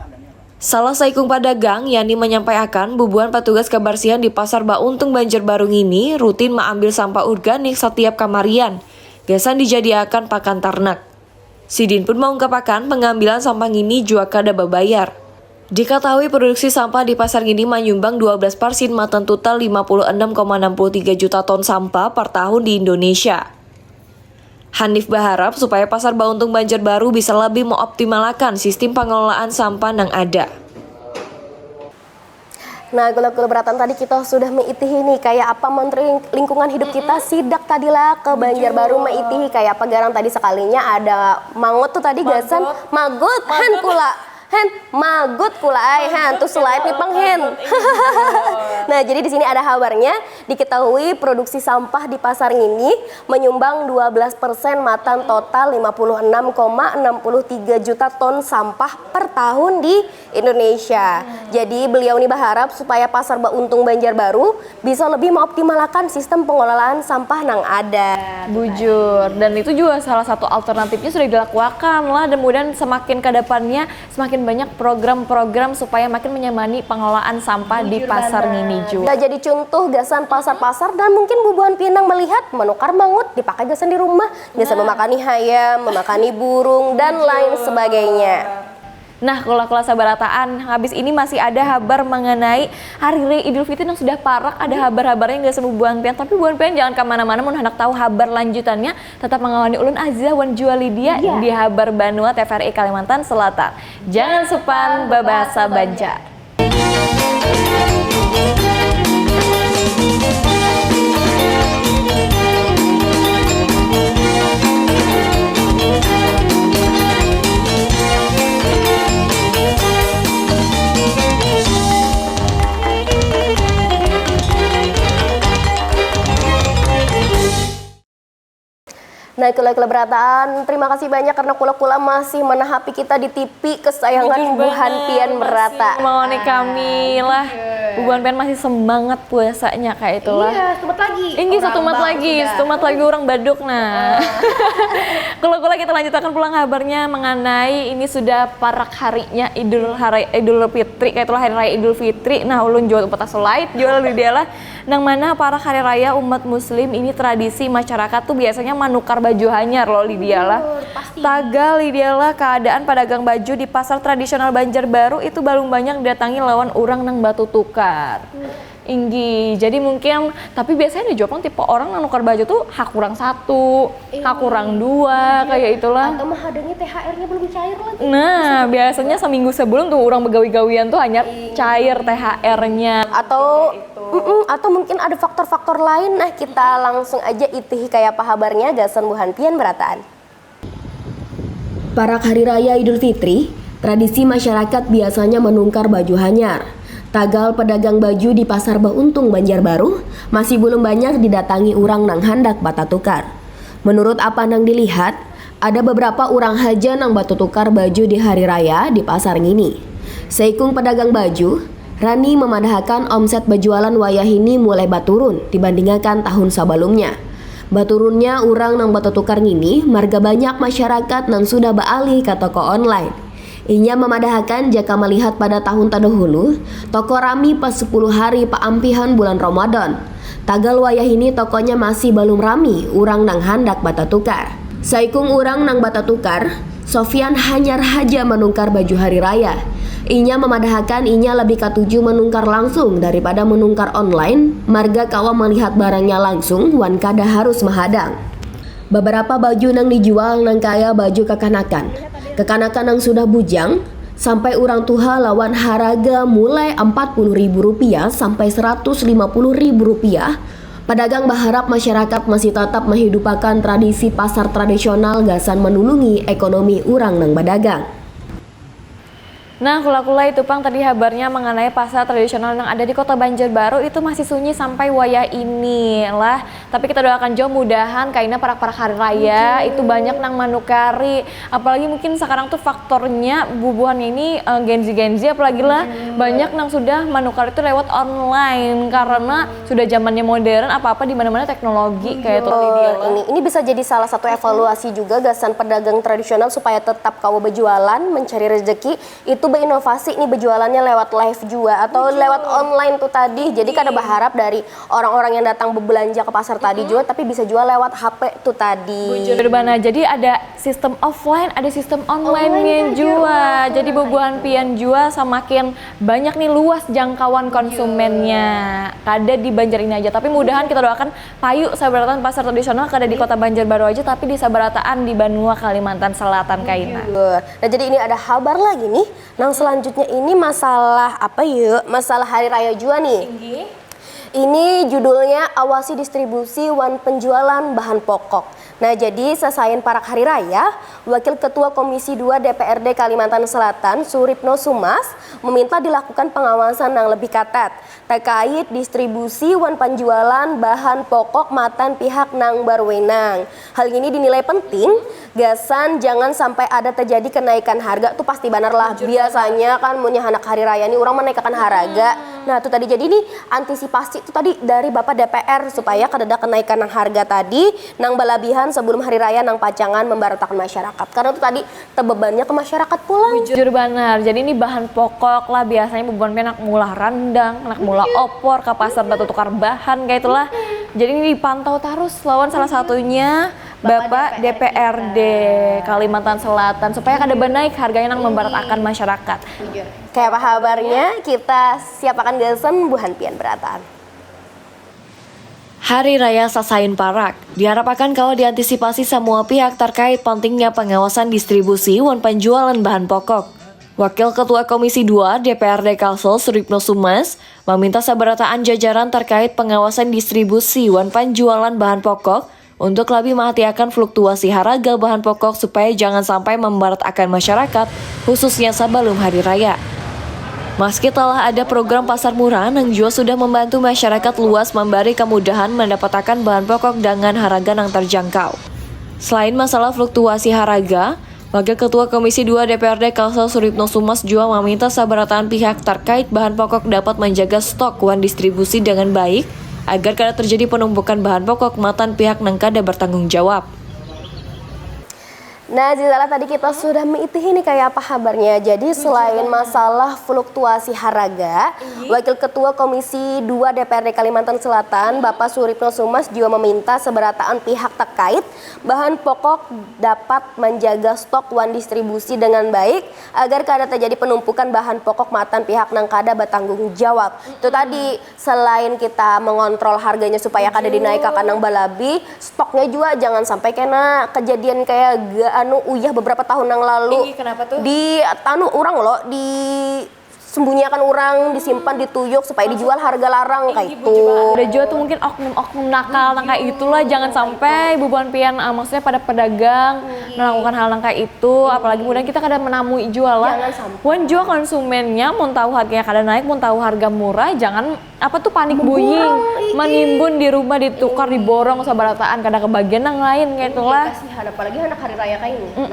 Salah saikung padagang, Yani menyampaikan bubuhan petugas kebersihan di Pasar Bauntung Banjarbaru ini rutin maambil sampah organik setiap kamarian, gasan dijadiakan pakan ternak. Sidin pun mengungkapkan pengambilan sampah ini jua kada babayar. Diketahui produksi sampah di pasar ini menyumbang dua belas persen matan total lima puluh enam koma enam puluh tiga juta ton sampah per tahun di Indonesia. Hanif berharap supaya Pasar Bauntung Banjarbaru bisa lebih mengoptimalakan sistem pengelolaan sampah yang ada. Nah, gula-gula beratan tadi kita sudah mengitihi nih kayak apa menteri lingkungan hidup kita sidak tadi lah ke Banjarbaru mengitihi kayak apa garang tadi sekalinya ada mangut tuh tadi gasan magut han pula. Hen, magut kula ai, hen, tuh slide nih pang, hen. Nah, jadi di sini ada habarnya, diketahui produksi sampah di pasar ngini menyumbang dua belas persen matan total lima puluh enam koma enam puluh tiga juta ton sampah per tahun di Indonesia. Jadi beliau ini berharap supaya pasar Bauntung Banjarbaru bisa lebih mengoptimalkan sistem pengelolaan sampah nang ada. Bujur, dan itu juga salah satu alternatifnya sudah dilakukan lah, dan mudahan semakin ke depannya semakin banyak program-program supaya makin menyamani pengelolaan sampah di pasar ngini juga. Nah, jadi contoh gasan pasar-pasar dan mungkin bubuhan pian nang melihat menukar mangut dipakai gasan di rumah, gasan memakani hayam, memakani burung dan lain sebagainya. Nah, kula-kula sabarataan, habis ini masih ada habar mengenai Hari Raya Idul Fitri yang sudah parak, ada habar-habarnya nggak sama bubuhan pian, tapi bubuhan pian jangan kemana-mana, mun hendak tahu habar lanjutannya, tetap mengawani ulun Aziza wan jua Lydia di Habar Banua T V R I Kalimantan Selatan. Jangan supan babahasa Banjar. Nah, kula-kula berataan, terima kasih banyak karena kula-kula masih menahapi kita di T V kesayangan bubuhan pian merata. Mau nih kami lah. Bubuhan pian masih semangat puasanya kayak itulah. Iya, setumat lagi. Ini satu mat lagi, satu mat lagi orang baduk nah. Kula-kula kita lanjutakan pulang habarnya mengenai ini sudah parak harinya Idul Hari Idul Fitri, kayak itulah hari raya Idul Fitri. Nah, ulun jual upat asulait jual di dia lah. Nang mana parak hari raya umat muslim ini tradisi masyarakat tuh biasanya manukar baju hanyar loh Lydia lah. Tagal Lydia lah keadaan pedagang baju di pasar tradisional Banjarbaru itu balum banyak didatangi lawan urang nang batutukar. Inggih, jadi mungkin tapi biasanya nih Jopang tipe orang nang nukar baju tuh hakurang satu, hakurang dua, kayak itulah. Atau menghadangi T H R-nya belum cair lagi. Nah, biasanya seminggu sebelum tuh orang begawi-gawian tuh hanya cair T H R-nya. Atau mm-mm, atau mungkin ada faktor-faktor lain. Nah, kita langsung aja itihi kayak apa habarnya gasan bubuhan pian berataan. Parak Hari Raya Idul Fitri, tradisi masyarakat biasanya menungkar baju hanyar. Tagal pedagang baju di Pasar Bauntung Banjarbaru masih belum banyak didatangi urang nang handak batatukar. Menurut apa nang dilihat, ada beberapa urang haja nang batutukar baju di hari raya di pasar ngini. Seikung pedagang baju, Rani memadahakan omset bejualan wayah ini mulai baturun dibandingakan tahun sabalumnya. Baturunnya urang nang batutukar ngini marga banyak masyarakat nang sudah baalih ka toko online. Inya mamadahakan jaka malihat pada tahun tadahulu, toko rami pas sepuluh hari paampihan bulan Ramadan. Tagal wayah ini tokonya masih balum rami urang nang handak batatukar. Saikung urang nang batatukar, Sofian hanyar haja manungkar baju hari raya. Inya mamadahakan inya labih katuju manungkar langsung daripada manungkar online, marga kawa malihat barangnya langsung wan kada harus mahadang. Babarapa baju nang dijual nang kaya baju kakanakan, kakanakan nang sudah bujang, sampai urang tuha lawan haraga mulai ampat puluh ribu rupiah sampai seratus lima puluh ribu rupiah. Padagang baharap masyarakat masih tatap mahidupakan tradisi pasar tradisional gasan manulungi ekonomi urang nang badagang. Nah, kula-kula itu pang tadi habarnya mengenai pasar tradisional yang ada di Kota Banjarbaru itu masih sunyi sampai wayah ini lah. Tapi kita doakan jua mudahan kaina parak-parak hari raya itu banyak nang manukari. Apalagi mungkin sekarang tuh faktornya bubuhannya ini eh, Gen Z Gen Z apalagi lah banyak nang sudah manukar itu lewat online karena sudah zamannya modern, apa-apa di mana-mana teknologi kayak itu. Ini ini bisa jadi salah satu evaluasi juga gasan pedagang tradisional supaya tetap kawa berjualan mencari rezeki itu berinovasi nih berjualannya lewat live juga atau lewat online tuh tadi. Jadi kada berharap dari orang-orang yang datang berbelanja ke pasar tadi juga tapi bisa juga lewat H P tuh tadi. Bujur bana. Jadi ada sistem offline, ada sistem online-nya juga. Jadi bubuhan pian jua semakin banyak nih luas jangkauan konsumennya. Kada di Banjar ini aja, tapi mudahan kita doakan payu sabaratan pasar tradisional kada di Kota Banjarbaru aja, tapi di sabarataan di banua Kalimantan Selatan kaina. Nah, jadi ini ada kabar lagi nih. Nang selanjutnya ini masalah apa ya? Masalah hari raya juga nih. Ini judulnya Awasi Distribusi wan Penjualan Bahan Pokok. Nah, jadi sasain parak hari raya, Wakil Ketua Komisi dua D P R D Kalimantan Selatan, Suripno Sumas, meminta dilakukan pengawasan yang lebih katat terkait distribusi wan penjualan bahan pokok matan pihak nang berwenang. Hal ini dinilai penting, gasan jangan sampai ada terjadi kenaikan harga tuh pasti banar lah. Biasanya kan munnya handak hari raya nih orang menaikakan harga. Nah, tuh tadi jadi nih antisipasi tuh tadi dari Bapak D P R supaya kadada kenaikan nang harga tadi nang balabihan sebelum hari raya nang pacangan membaratakan masyarakat. Karena tuh tadi tebebannya ke masyarakat pulang. Bujur banar. Jadi ini bahan pokok lah, biasanya bubuhan pian nak maulah randang, nak maulah opor, ka pasar batutukar bahan kaya itulah. Jadi ini dipantau tarus lawan salah satunya Bapak D P R D Kalimantan Selatan supaya kada banaik harganya nang membaratakan masyarakat. Kaya apa habarnya? Kita siapakan gasan buhan pian berataan. Hari Raya Sasain Parak diharapakan kawa diantisipasi samua pihak tarkait pantingnya pangawasan distribusi wan panjualan bahan pokok. Wakil Ketua Komisi dua D P R D Kalsel Suripno Sumas maminta sabarataan jajaran tarkait pangawasan distribusi wan panjualan bahan pokok untuk labih mahatiakan fluktuasi haraga bahan pokok supaya jangan sampai mambaratakan masyarakat, khususnya sabalum Hari Raya. Maski talah ada program pasar murah nang jua sudah mambantu masyarakat luas mambari kamudahan mandapatakan bahan pokok dangan haraga nang tarjangkau. Selain masalah fluktuasi haraga, Wakil Ketua Komisi dua D P R D Kalsel Suripno Sumas jua maminta sabarataan pihak tarkait bahan pokok dapat manjaga stok wan distribusi dangan baik agar kada terjadi panumpukan bahan pokok matan pihak nang kada bartanggung jawab. Nah, Zizala tadi kita sudah meitihi nih kaya apa habarnya. Jadi selain masalah fluktuasi haraga, Wakil Ketua Komisi dua D P R D Kalimantan Selatan, Bapak Suripno Sumas jua meminta seberataan pihak terkait bahan pokok dapat menjaga stok wan distribusi dengan baik agar kada terjadi penumpukan bahan pokok matan pihak nang kada bertanggung jawab. Itu tadi selain kita mengontrol harganya supaya kada dinaikakan nang balabi, stoknya jua jangan sampai kena kejadian kayak anu uyah beberapa tahun nang lalu. Ih, kenapa tuh? Di anu urang lo di sembunyiakan urang disimpan di tuyuk supaya dijual harga larang kayak itu. Ada juga tuh mungkin oknum-oknum nakal nang kayak itulah, jangan sampai bubuhan pian uh, maksudnya pada pedagang hmm. melakukan hal nang kayak itu, apalagi mudah kita kada menamui jual lah. Wan juga konsumennya mau tahu harganya kada naik, mau tahu harga murah, jangan apa tuh panik buying, iya. Manimbun di rumah ditukar diborong sabarataan kada kebagian nang lain kayak itulah. Kasihan apalagi anak hari raya kayak ini. Mm -mm.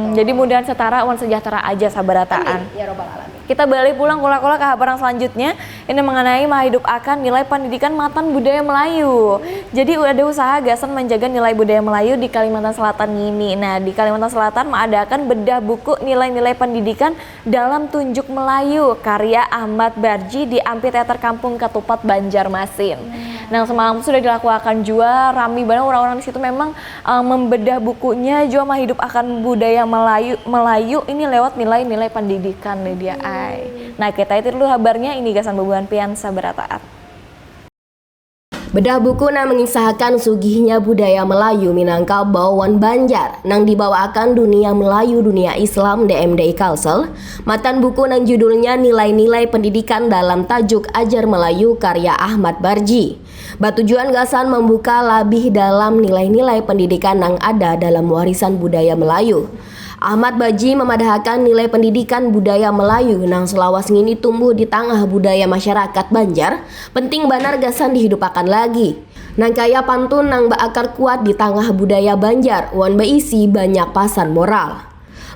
Nah, jadi mudahan setara wan sejahtera aja sabarataan. Amin. Ya robbal alamin. Kita balik pulang kula-kula ke habaran selanjutnya. Ini mengenai menghidup akan nilai pendidikan matan budaya Melayu. Jadi ada usaha gasan menjaga nilai budaya Melayu di Kalimantan Selatan ini. Nah, di Kalimantan Selatan mengadakan bedah buku nilai-nilai pendidikan dalam tunjuk Melayu karya Ahmad Barji di Amphitheater Kampung Ketupat Banjarmasin. Nah, semalam sudah dilakukan juga rami banget orang-orang di situ memang uh, membedah bukunya juga menghidup akan budaya Melayu Melayu ini lewat nilai-nilai pendidikan nih dia ai. Nah, kita itu dulu habarnya ini gasan bubuhan pian sabarataan. Bedah buku nang mengisahkan sugihnya budaya Melayu Minangkabau wan Banjar nang dibawaakan dunia Melayu dunia Islam D M D I Kalsel, matan buku nang judulnya Nilai-Nilai Pendidikan dalam Tajuk Ajar Melayu karya Ahmad Barji. Batujuan gasan membuka labih dalam nilai-nilai pendidikan nang ada dalam warisan budaya Melayu. Ahmad Baji memadahakan nilai pendidikan budaya Melayu nang selawas ngini tumbuh di tangah budaya masyarakat Banjar penting banar gasan dihidupakan lagi. Nang kaya pantun nang baakar kuat di tangah budaya Banjar wan baisi banyak pasan moral.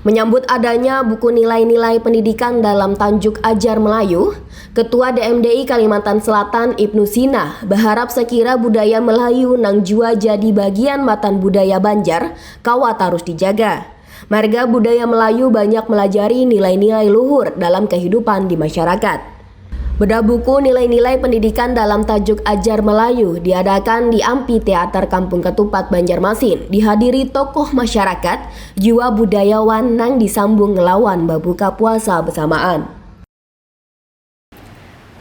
Menyambut adanya buku nilai-nilai pendidikan dalam Tanjuk Ajar Melayu, Ketua D M D I Kalimantan Selatan Ibnu Sina berharap sekira budaya Melayu nang jua jadi bagian matan budaya Banjar kawa tarus dijaga. Marga budaya Melayu banyak melajari nilai-nilai luhur dalam kehidupan di masyarakat. Bedah buku nilai-nilai pendidikan dalam tajuk Ajar Melayu diadakan di Ampi Teater Kampung Ketupat Banjarmasin dihadiri tokoh masyarakat, jua budayawan nang disambung ngelawan babuka puasa bersamaan.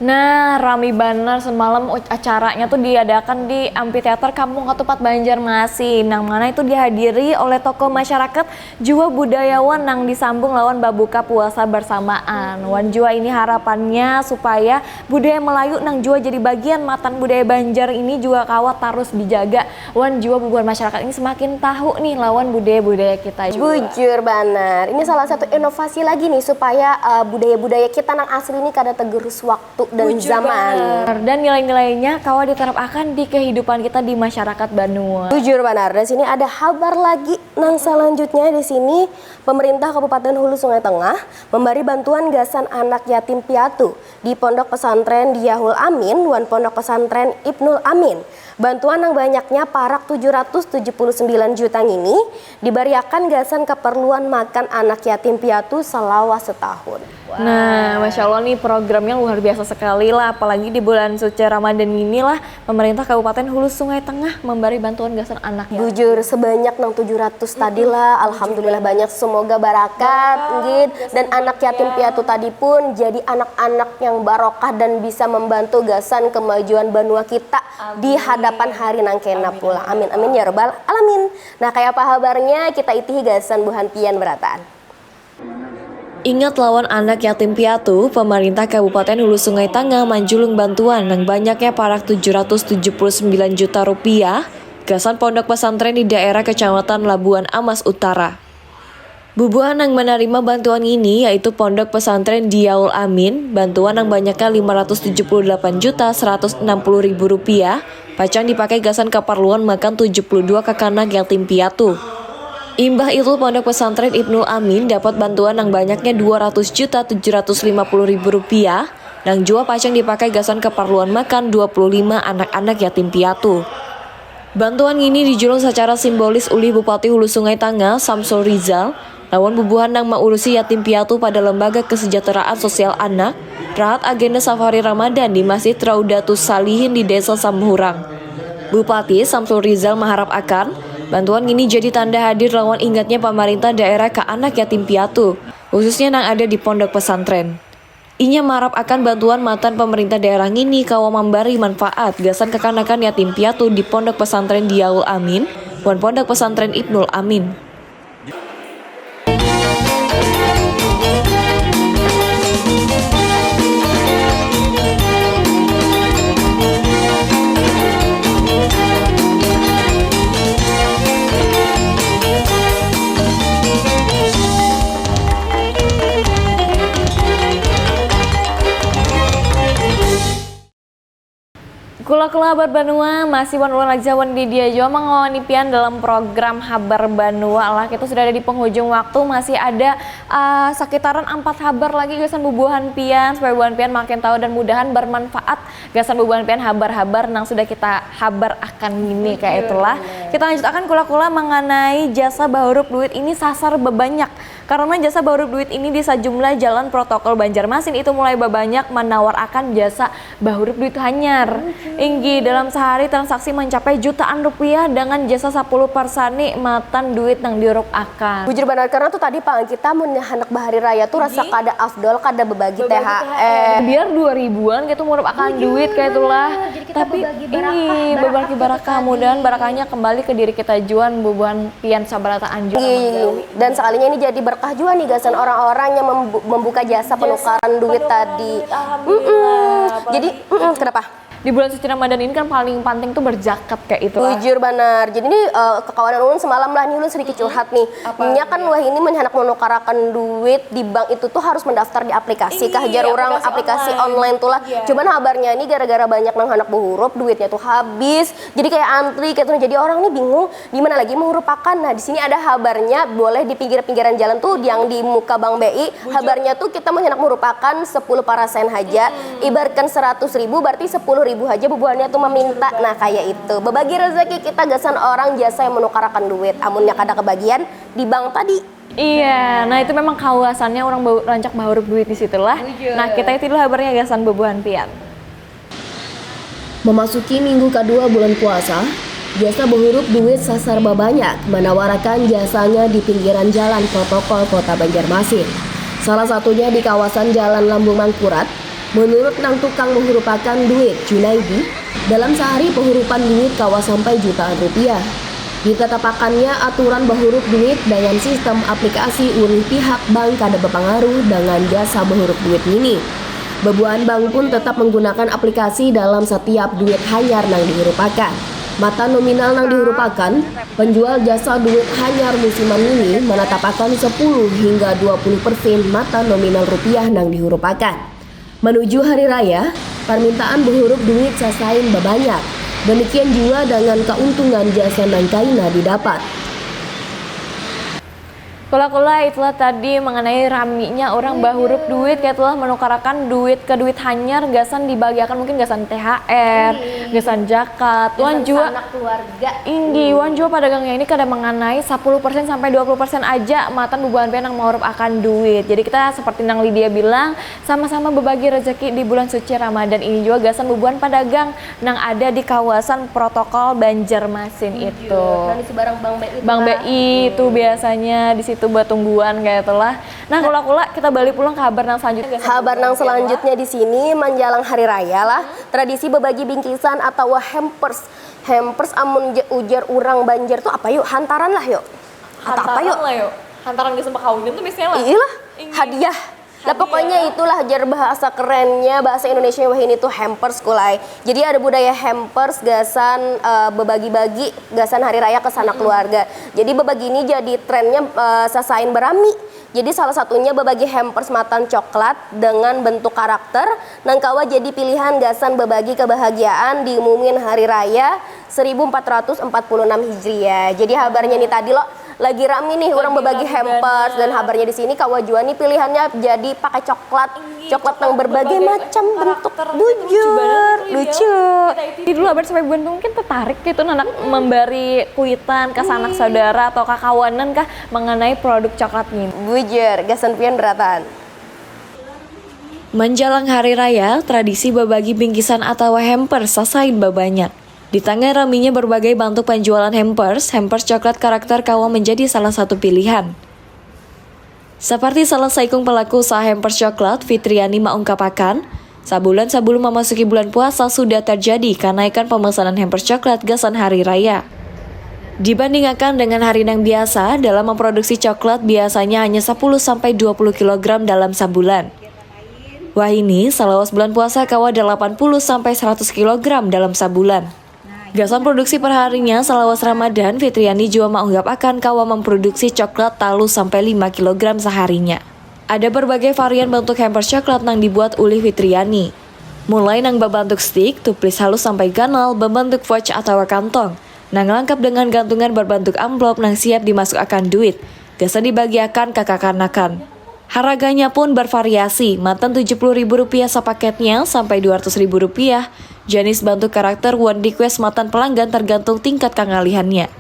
Nah, rami banar semalam acaranya tuh diadakan di Amphitheater Kampung Katupat Banjarmasin, nang mana itu dihadiri oleh tokoh masyarakat jua budayawan nang disambung lawan babuka puasa bersamaan. Wan jua ini harapannya supaya budaya Melayu nang jua jadi bagian matan budaya Banjar ini jua kawa tarus dijaga Wan jua bubuhan masyarakat ini semakin tahu nih lawan budaya-budaya kita jua. Bujur banar. Ini salah satu inovasi lagi nih supaya uh, budaya-budaya kita nang asli ini kada tergerus waktu dan Bujur zaman. Banar. Dan nilai-nilainya kawa diterapkan di kehidupan kita di masyarakat Banua. Bujur banar. Dan sini ada habar lagi nang selanjutnya di sini pemerintah Kabupaten Hulu Sungai Tengah memberi bantuan gasan anak yatim piatu di Pondok Pesantren Diahul Amin wan Pondok Pesantren Ibnul Amin. Bantuan nang banyaknya parak tujuh ratus tujuh puluh sembilan juta ngini dibariakan gasan kaparluan makan anak yatim piatu salawas setahun. Nah, Masya Allah nih programnya luar biasa sekali lah, apalagi di bulan suci Ramadan ini lah, pemerintah Kabupaten Hulu Sungai Tengah memberi bantuan gasan anak yatim. Bujur, sebanyak nang tujuh ratus tadi lah, alhamdulillah banyak, semoga barakat, nggih, dan anak yatim piatu tadi pun jadi anak-anak yang barokah dan bisa membantu gasan kemajuan banua kita di hadapan hari nang kena pula. Amin amin ya robbal alamin. Nah, kaya apa habarnya, kita itihi gasan buhan pian berataan. Ingat lawan anak yatim piatu, pemerintah Kabupaten Hulu Sungai Tangah manjulung bantuan nang banyaknya parak tujuh ratus tujuh puluh sembilan juta rupiah gasan pondok pesantren di daerah Kecamatan Labuan Amas Utara. Bubuhan nang manarima bantuan ngini yaitu Pondok Pesantren Diyaul Amin, bantuan nang banyaknya lima ratus tujuh puluh delapan juta seratus enam puluh ribu rupiah, pacang dipakai gasan kaparluan makan tujuh puluh dua kakanak yatim piatu. Imbah itu, Pondok Pesantren Ibnul Amin dapat bantuan nang banyaknya dua ratus juta tujuh ratus lima puluh ribu rupiah, nang jua pacang dipakai gasan kaparluan makan dua puluh lima anak-anak yatim piatu. Bantuan ngini dijulung sacara simbolis ulih Bupati Hulu Sungai Tangah, Samsul Rizal, lawan bubuhan nang maurusi yatim piatu pada Lembaga Kesejahteraan Sosial Anak, Rahat Agenda Safari Ramadan di Masjid Raudatus Salihin di Desa Samhurang. Bupati Samsul Rizal maharap akan, bantuan ngini jadi tanda hadir lawan ingatnya pamarintah daerah ka anak yatim piatu, khususnya nang ada di pondok pesantren. Inya marap akan bantuan matan pemerintah daerah ngini kawa mambari manfaat gasan kakanakan yatim piatu di Pondok Pesantren Diyaul Amin wan Pondok Pesantren Ibnul Amin. Kula-kula habar banua, masih wan ulun aja wan Didia jua mangawani pian dalam program habar banua lah. Kita sudah ada di penghujung waktu, masih ada uh, sekitaran empat habar lagi gasan bubuhan pian, supaya bubuhan pian makin tahu dan mudahan bermanfaat gasan bubuhan pian habar-habar nang sudah kita habar akan ini kayak itulah. Kita lanjut akan kula-kula mengenai jasa bahurup duit ini sasar bebanyak. Karena jasa bahurup duit ini di sajumlah jalan protokol Banjarmasin itu mulai babanyak manawarakan jasa bahurup duit hanyar. Inggih, dalam sahari transaksi mencapai jutaan rupiah dengan jasa sapuluh parsani matan duit nang diurup akan. Bujur banar, karena tuh tadi pang kita mun handak bahari raya tuh rasa kada afdol kada bebagi T H R. Biar dua ribuan gitu murup akan duit kayak itulah. Tapi ini bebagi barakah, mudahan barakahnya kembali ke diri kita juan bubuhan pian sabarataan jua. Iya, iya. Dan sekalinya ini jadi berkah juga nih gasan orang-orang yang membuka jasa penukaran duit tadi. Jadi, kenapa? Di bulan suci Ramadan ini kan paling penting tuh berzakat kayak itu. Bujur banar. Jadi ini uh, kekawanan ulun semalam lah, nih ulun sedikit curhat nih. Nya kan wah ini mun handak menukarakan duit di bank itu tuh harus mendaftar di aplikasi kah, jar orang aplikasi online tuh lah. Cuman habarnya ini gara-gara banyak nang handak behurup, duitnya tuh habis. Jadi kayak antri kayak tuh. Jadi orang nih bingung di mana lagi menghurupakan. Nah, di sini ada habarnya, boleh di pinggir-pinggiran jalan tuh yang di muka Bank B I. Habarnya tuh kita mun handak menghurupakan sepuluh parasen haja. Ibaratkan seratus ribu berarti sepuluh ribu haja bubuhannya tuh meminta. Nah, kayak itu. Bebagi rezeki kita gasan orang jasa yang menukarakan duit. Amunnya kada kebagian di bank tadi. Iya, nah itu memang kawasannya orang rancak bahurup duit di situlah. Nah, kita itu dulu habarnya gasan bubuhan pian. Memasuki minggu kadua bulan puasa, jasa behurup duit sasar babanyak manawarakan jasanya di pinggiran jalan protokol Kota Banjarmasin. Salah satunya di kawasan Jalan Lambung Mangkurat. Menurut nang tukang behurupakan duit, Junaidi, dalam sahari pehurupan duit kawa sampai jutaan rupiah. Ditatapakannya aturan bahurup duit dengan sistem aplikasi ulih pihak bank kada bapangaruh dengan jasa bahurup duit ngini. Babuhan bank pun tetap menggunakan aplikasi dalam satiap duit hanyar nang dihurupakan. Matan nominal nang dihurupakan, penjual jasa duit hanyar musiman ngini manatapakan sepuluh hingga dua puluh persen matan nominal rupiah nang dihurupakan. Manuju hari raya, parmintaan behurup duit sasain babanyak. Demikian jua dengan kauntungan jasa nang kaina didapat. Kula-kula itulah tadi mengenai raminya orang bahurup duit, kayak itulah menukarakan duit ke duit hanyar gasan dibagiakan, mungkin gasan T H R, gasan jakat, wan jua sanak keluarga. Inggi, wan jua padagangnya ini kada mengenai sepuluh persen sampai dua puluh persen aja matan bubuhan pian nang mahurup akan duit. Jadi kita seperti nang Lydia bilang, sama-sama berbagi rezeki di bulan suci Ramadan ini jua gasan bubuhan padagang nang ada di kawasan protokol Banjarmasin itu. Nah, di seberang Bank B I Bank B I itu biasanya di situ batungguan kayak itulah. Nah, kula-kula kita balik pulang ke habar nang selanjutnya. Habar nang selanjutnya di sini menjelang hari raya lah, tradisi berbagi bingkisan atau hampers. Hampers amun je- ujar urang Banjar tuh apa yuk? Hantaran lah yuk. Atau apa yuk? Lah yuk. Hantaran ke sembah kawinan tuh biasanya lah. Iyalah, hadiah. Nah, pokoknya itulah jar bahasa kerennya, bahasa Indonesia wahini tuh hampers kulai. Jadi ada budaya hampers gasan eh, bebagi-bagi gasan hari raya ke sanak keluarga. Jadi bebagi ini jadi trennya eh, sasain berami. Jadi salah satunya bebagi hampers matan coklat dengan bentuk karakter nang kawa jadi pilihan gasan bebagi kebahagiaan diumumin hari raya seribu empat ratus empat puluh enam Hijriah. Jadi habarnya nih tadi lo lagi rami nih orang berbagi hampers dan habarnya di sini kawa jua nih pilihannya jadi pakai coklat coklat yang berbagai macam bentuk bujur lucu. Jadi dulu habar sampai buan mungkin tertarik gitu anak memberi kuitan ke sanak saudara atau kakawanan kah mengenai produk coklat ini. Bujur, gasan pian beratan. Menjelang hari raya, tradisi berbagi bingkisan atau hampers sasain babanyak. Di tengah raminya berbagai bentuk penjualan hampers, hampers coklat karakter kawa menjadi salah satu pilihan. Seperti salah saikung pelaku usaha hampers coklat, Fitriani maungkapakan, sabulan sebelum memasuki bulan puasa sudah terjadi kenaikan pemesanan hampers coklat gasan hari raya. Dibandingakan dengan hari nang biasa, dalam memproduksi coklat biasanya hanya sepuluh sampai dua puluh kilogram dalam sabulan. Wahini, salawas bulan puasa kawa delapan puluh sampai seratus kilogram dalam sabulan. Gasan produksi perharinya, salawas Ramadan, Fitriani jua maunggapakan kawa memproduksi coklat talu sampai lima kilogram saharinya. Ada berbagai varian bentuk hampers coklat nang dibuat ulih Fitriani. Mulai nang berbentuk stick, tuplis halus sampai ganal, berbentuk pouch atau kantong. Nang lengkap dengan gantungan berbentuk amplop nang siap dimasukakan duit. Gasan dibagiakan ke kakanakan. Haraganya pun bervariasi, matan tujuh puluh ribu rupiah sapaketnya sampai dua ratus ribu rupiah. Jenis bentuk karakter wan request matan pelanggan tergantung tingkat kangalihannya.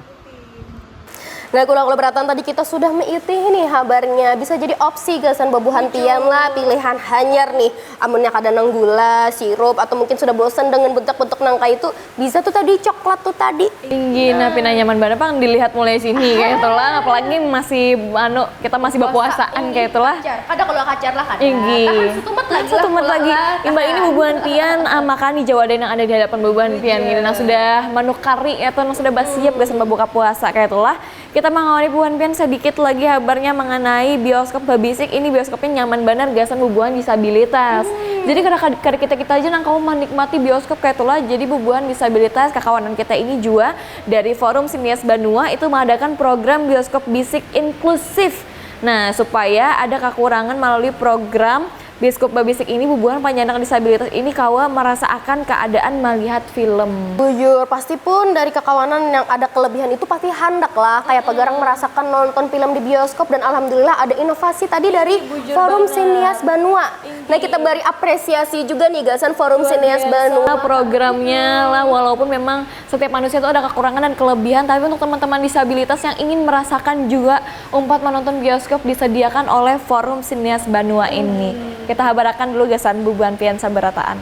Nah, kula-kula beratan tadi kita sudah meitih nih habarnya. Bisa jadi opsi gasan babuhan pian lah, pilihan hanyar nih. Amunnya kada nang gula, sirup, atau mungkin sudah bosan dengan bentuk-bentuk nang kayak itu, bisa tuh tadi coklat tuh tadi. Tinggi, nah pina nyaman banget pang dilihat mulai sini kayak itulah. Apalagi masih anu kita masih berpuasaan kayak itulah. Kada kalau kacar lah kada. Tinggi. Tahan setumat lagi. Setumat lagi. Imbah ini bubuhan pian ah, makan di Jawa ada yang ada di hadapan bubuhan pian ini nah sudah menukari atau sudah bersiap gasan membuka puasa kayak itulah. Kita mengawali bubuhan pian sedikit lagi habarnya mengenai bioskop babisik ini bioskopnya nyaman banget gasan bubuhan disabilitas. Jadi kada kada kita kita aja nang kamu menikmati bioskop kayak itulah. Jadi bubuhan disabilitas kakawanan kita ini juga dari Forum Sinias Banua itu mengadakan program bioskop bisik inklusif. Nah, supaya ada kekurangan melalui program Bioskop babisik ini bubuhan penyandang disabilitas ini kawa merasaakan keadaan melihat film. Bujur, pasti pun dari kekawanan yang ada kelebihan itu pasti handak lah kayak pegarang merasakan nonton film di bioskop dan alhamdulillah ada inovasi tadi dari Forum Sinias Banua. Nah kita beri apresiasi juga nih gasan Forum Sinias Banua. Programnya lah walaupun memang setiap manusia itu ada kekurangan dan kelebihan tapi untuk teman-teman disabilitas yang ingin merasakan juga umpat menonton bioskop disediakan oleh Forum Sinias Banua ini. Kita habarakan dulu gasan bubuhan pian sabarataan.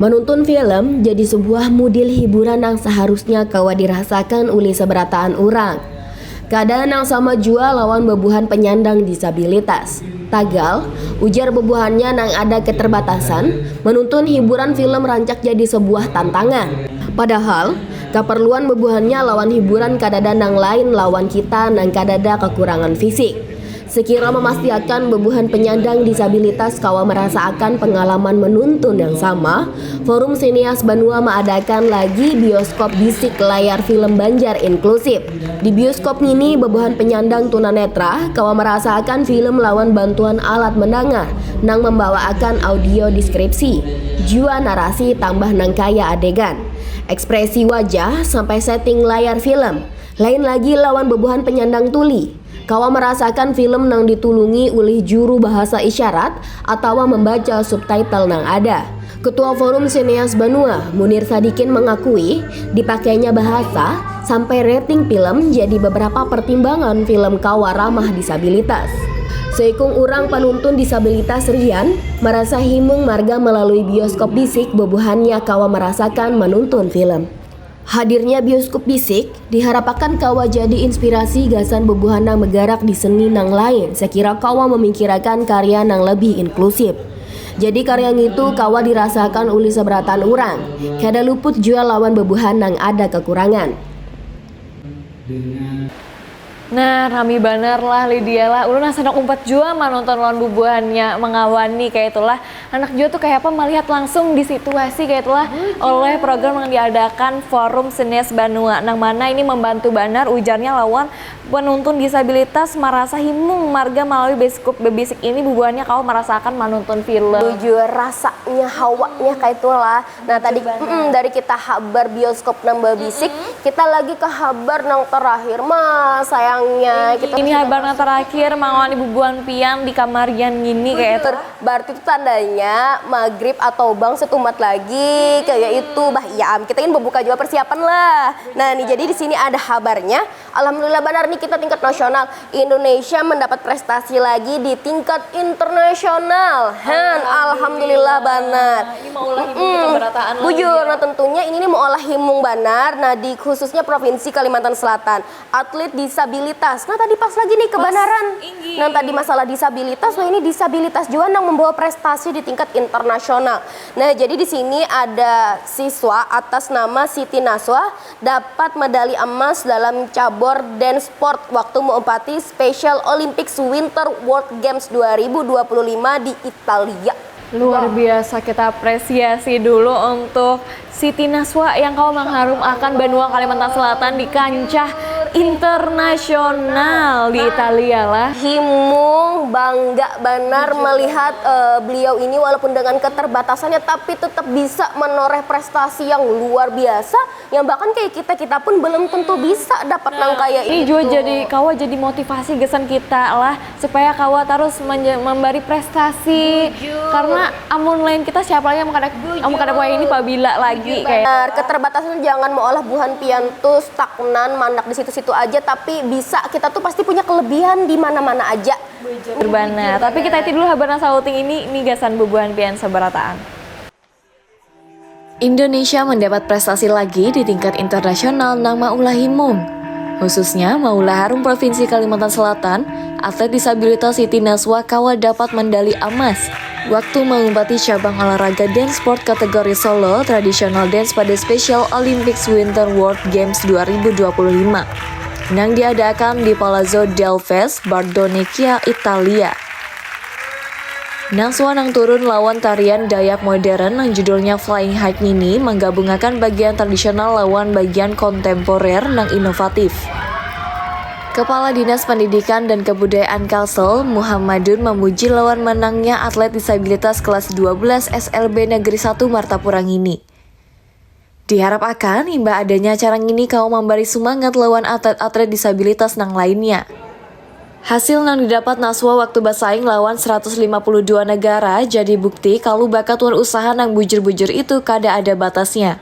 Menuntun film jadi sebuah mudil hiburan yang seharusnya kawa dirasakan oleh seberataan orang. Kada nang sama jua lawan bebuhan penyandang disabilitas. Tagal, ujar bebuhannya nang ada keterbatasan, menuntun hiburan film rancak jadi sebuah tantangan. Padahal, keperluan bebuhannya lawan hiburan kadada nang lain lawan kita nang kadada kekurangan fisik. Sekira memastiakan bubuhan penyandang disabilitas kawa merasaakan pengalaman menuntun yang sama, Forum Sineas Banua maadakan lagi bioskop bisik layar film Banjar inklusif. Di bioskop ngini, bubuhan penyandang tunanetra kawa merasaakan film lawan bantuan alat mendangar nang membawaakan audio deskripsi, jua narasi tambah nang kaya adegan, ekspresi wajah sampai setting layar film. Lain lagi lawan bubuhan penyandang tuli. Kawa merasakan film nang ditulungi ulih juru bahasa isyarat atawa membaca subtitle nang ada. Ketua Forum Sineas Banua, Munir Sadikin mengakui, dipakainya bahasa sampai rating film jadi beberapa pertimbangan film kawa ramah disabilitas. Seikung urang panuntun disabilitas Rian merasa himung marga melalui bioskop bisik bubuhannya kawa merasakan menuntun film. Hadirnya bioskop bisik diharapakan kawa jadi inspirasi gasan bubuhan nang begarak di seni nang lain sekira kawa memikirakan karya nang lebih inklusif. Jadi karya ngitu kawa dirasakan ulih sabarataan urang, kada luput jua lawan bubuhan nang ada kekurangan. Nah, rami banar lah Lydia lah. Ulun asa handak umpat jua manonton lawan bubuhannya mangawani kaya itulah. Handak jua tu kayapa malihat langsung di situasi kaya itulah oleh program nang diadakan Forum Sineas Banua. Nang mana ini mambantu banar ujarnya lawan panuntun disabilitas marasa himung marga malalui bioskop bebisik ini bubuhannya kawa marasaakan manuntun film. Bujur, rasanya, hawanya kaya itulah. Nah tadi mm, dari kita habar bioskop nang babisik, mm-hmm. Kita lagi ke habar nang terakhir ma sayangnya. Kita ini habar nang terakhir mangawani bubuhan pian di kamarian ngini kayak itu. Berarti itu tandanya maghrib atau bang setumat lagi kayak itu bah iya am kita ingin membuka juga persiapan lah. Nah nih jadi di sini ada habarnya. Alhamdulillah banar nih kita tingkat nasional. Indonesia mendapat prestasi lagi di tingkat internasional. Han, alhamdulillah banar. Ini maulah himung kita berataan lagi. Bujur, nah tentunya ini nih maulah himung banar. Nah di khususnya Provinsi Kalimantan Selatan, atlet disabilitas. Nah tadi pas lagi nih kebenaran. Nah tadi masalah disabilitas, wah ini disabilitas juga nang membawa prestasi di tingkat internasional. Nah jadi di sini ada siswa atas nama Siti Naswa dapat medali emas dalam cabur dance sport waktu meumpati Special Olympics Winter World Games dua ribu dua puluh lima di Italia. Luar biasa, kita apresiasi dulu untuk Siti Naswa yang kawa mengharum akan banua Kalimantan Selatan di kancah internasional di Italia lah. Himung bangga banar melihat uh, beliau ini walaupun dengan keterbatasannya tapi tetap bisa menoreh prestasi yang luar biasa yang bahkan kayak kita kita pun belum tentu bisa dapat nang kayak ini itu. Ini juga jadi kawa jadi motivasi gesan kita lah supaya kawa terus memberi prestasi Bujur. Karena amun lain kita siapa lagi yang kada amun kada ini pabila lagi Bujur, kayak. Benar. Keterbatasan jangan mau olah buhan pian tuh stagnan mandak di situ-situ aja tapi bisa kita tuh pasti punya kelebihan di mana-mana aja. Bujur. Benar. Tapi kita itu dulu habar nang sauting ini ini gasan bubuhan pian seberataan. Indonesia mendapat prestasi lagi di tingkat internasional nang maulah himung. Khususnya maulah harum Provinsi Kalimantan Selatan, atlet disabilitas Siti Naswa kawa dapat mendali emas waktu mengumpati cabang olahraga dance sport kategori solo tradisional dance pada Special Olympics Winter World Games dua ribu dua puluh lima nang diadakan di Palazzo del Fest, Bardonecchia, Italia. Naswa nang turun lawan tarian Dayak modern nang judulnya Flying High ngini manggabungakan bagian tradisional lawan bagian kontemporer nang inovatif. Kepala Dinas Pendidikan dan Kebudayaan Kalsel, Muhammadun memuji lawan menangnya atlet disabilitas kelas dua belas S L B Negeri satu Martapura ngini. Diharapakan imbah adanya acara ngini kawa mambari sumangat lawan atlet-atlet disabilitas nang lainnya. Hasil nang didapat Naswa waktu basaing lawan seratus lima puluh dua negara jadi bukti kalu bakat wan usaha nang bujur-bujur itu kada ada batasnya.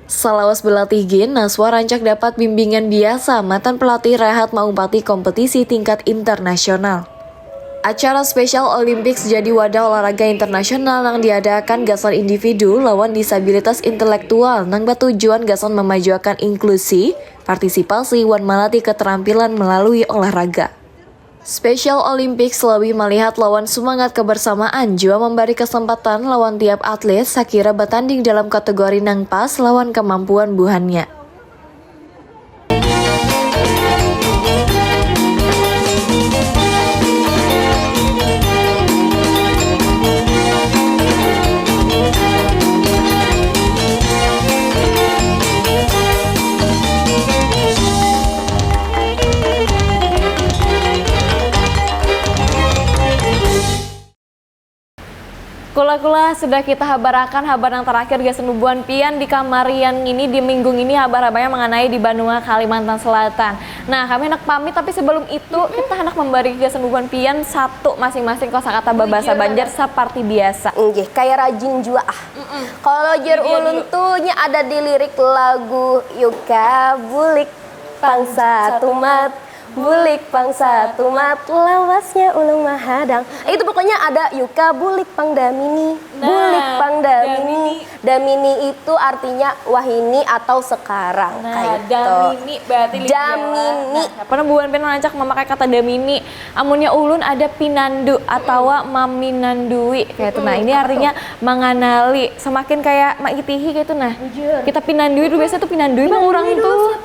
Salawas belatih gin, Naswa rancak dapat bimbingan biasa matan pelatih rahat maumpati kompetisi tingkat internasional. Acara Special Olympics jadi wadah olahraga internasional nang diadakan gasan individu lawan disabilitas intelektual nang batujuan gasan mamajuakan inklusi, partisipasi, wan malatih keterampilan melalui olahraga. Special Olympics lebih melihat lawan sumangat kebersamaan jua memberi kesempatan lawan tiap atlet sakira bertanding dalam kategori nang pas lawan kemampuan buhannya. Kula sudah kita habarakan habar yang terakhir gasan bubuhan pian di kamarian ini, di minggu ini, habar-habarnya mengenai di banua Kalimantan Selatan. Nah, kami hendak pamit, tapi sebelum itu kita hendak memberi gasan bubuhan pian satu masing-masing kosakata babasa Banjar seperti biasa. Nggih, kayak rajin jua ah. Kalau jar ulun tuh nya ada di lirik lagu Yuka bulik pang satumat, bulik pang satumat, lawasnya ulung mahadang. Eh, itu pokoknya ada Yuka bulik pang damini, bulik pang damini. Damini itu artinya wahini atau sekarang. Nah, kayak gitu. Damini berarti Damini. Nah, siapa bubuhan pian rancak memakai kata damini? Amunnya ulun ada pinandu atau maminandui kayak itu. Nah, ini artinya mengenali, semakin kayak maitihi kayak itu. Nah, kita pinandui dulu, biasa tuh pinandui bang orang tuh.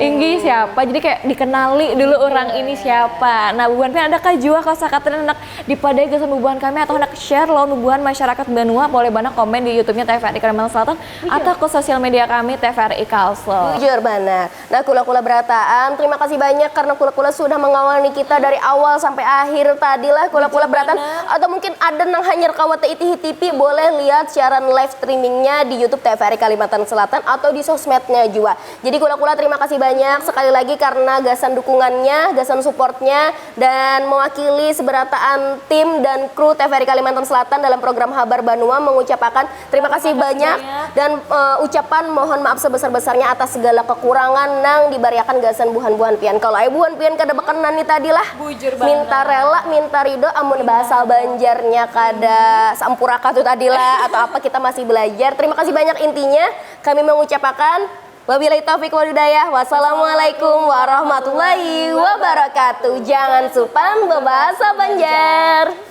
Inggih, siapa? Jadi kayak dikenali dulu orang ini siapa. Nah, bubuhan pian ada kah jua kosakata nang hendak dipadai gasan bubuhan kami atau hendak share lawan bubuhan masyarakat banua, boleh banar komen di YouTube-nya T V R I Kalimantan Selatan atau ke sosial media kami T V R I Kalsel. Bujur banar. Nah, kula-kula berataan, terima kasih banyak karena kula-kula sudah mengawani kita dari awal sampai akhir tadi lah, kula-kula berataan. Atau mungkin ada nang hanyar kawa taitihi tipi, boleh lihat siaran live streamingnya di YouTube T V R I Kalimantan Selatan atau di sosmednya jua. Jadi kula-kula terima kasih banyak sekali lagi karena gasan dukungannya, gasan supportnya, dan mewakili seberataan tim dan kru T V R I Kalimantan Selatan dalam program Habar Banua mengucapakan terima kasih banyak dan eh, ucapan mohon maaf sebesar-besarnya atas segala kekurangan nang dibariakan gasan buhan-buhan pian. Kalau ai buhan pian kada bakenan ni tadi lah, Bujur minta banar. Rela, minta ridho, amun bahasa Banjarnya kada sampuraka tu tadi lah atau apa, kita masih belajar. Terima kasih banyak, intinya kami mengucapakan wabillahi taufiq wal hidayah. Wassalamualaikum warahmatullahi wabarakatuh. Jangan supan bebahasa Banjar.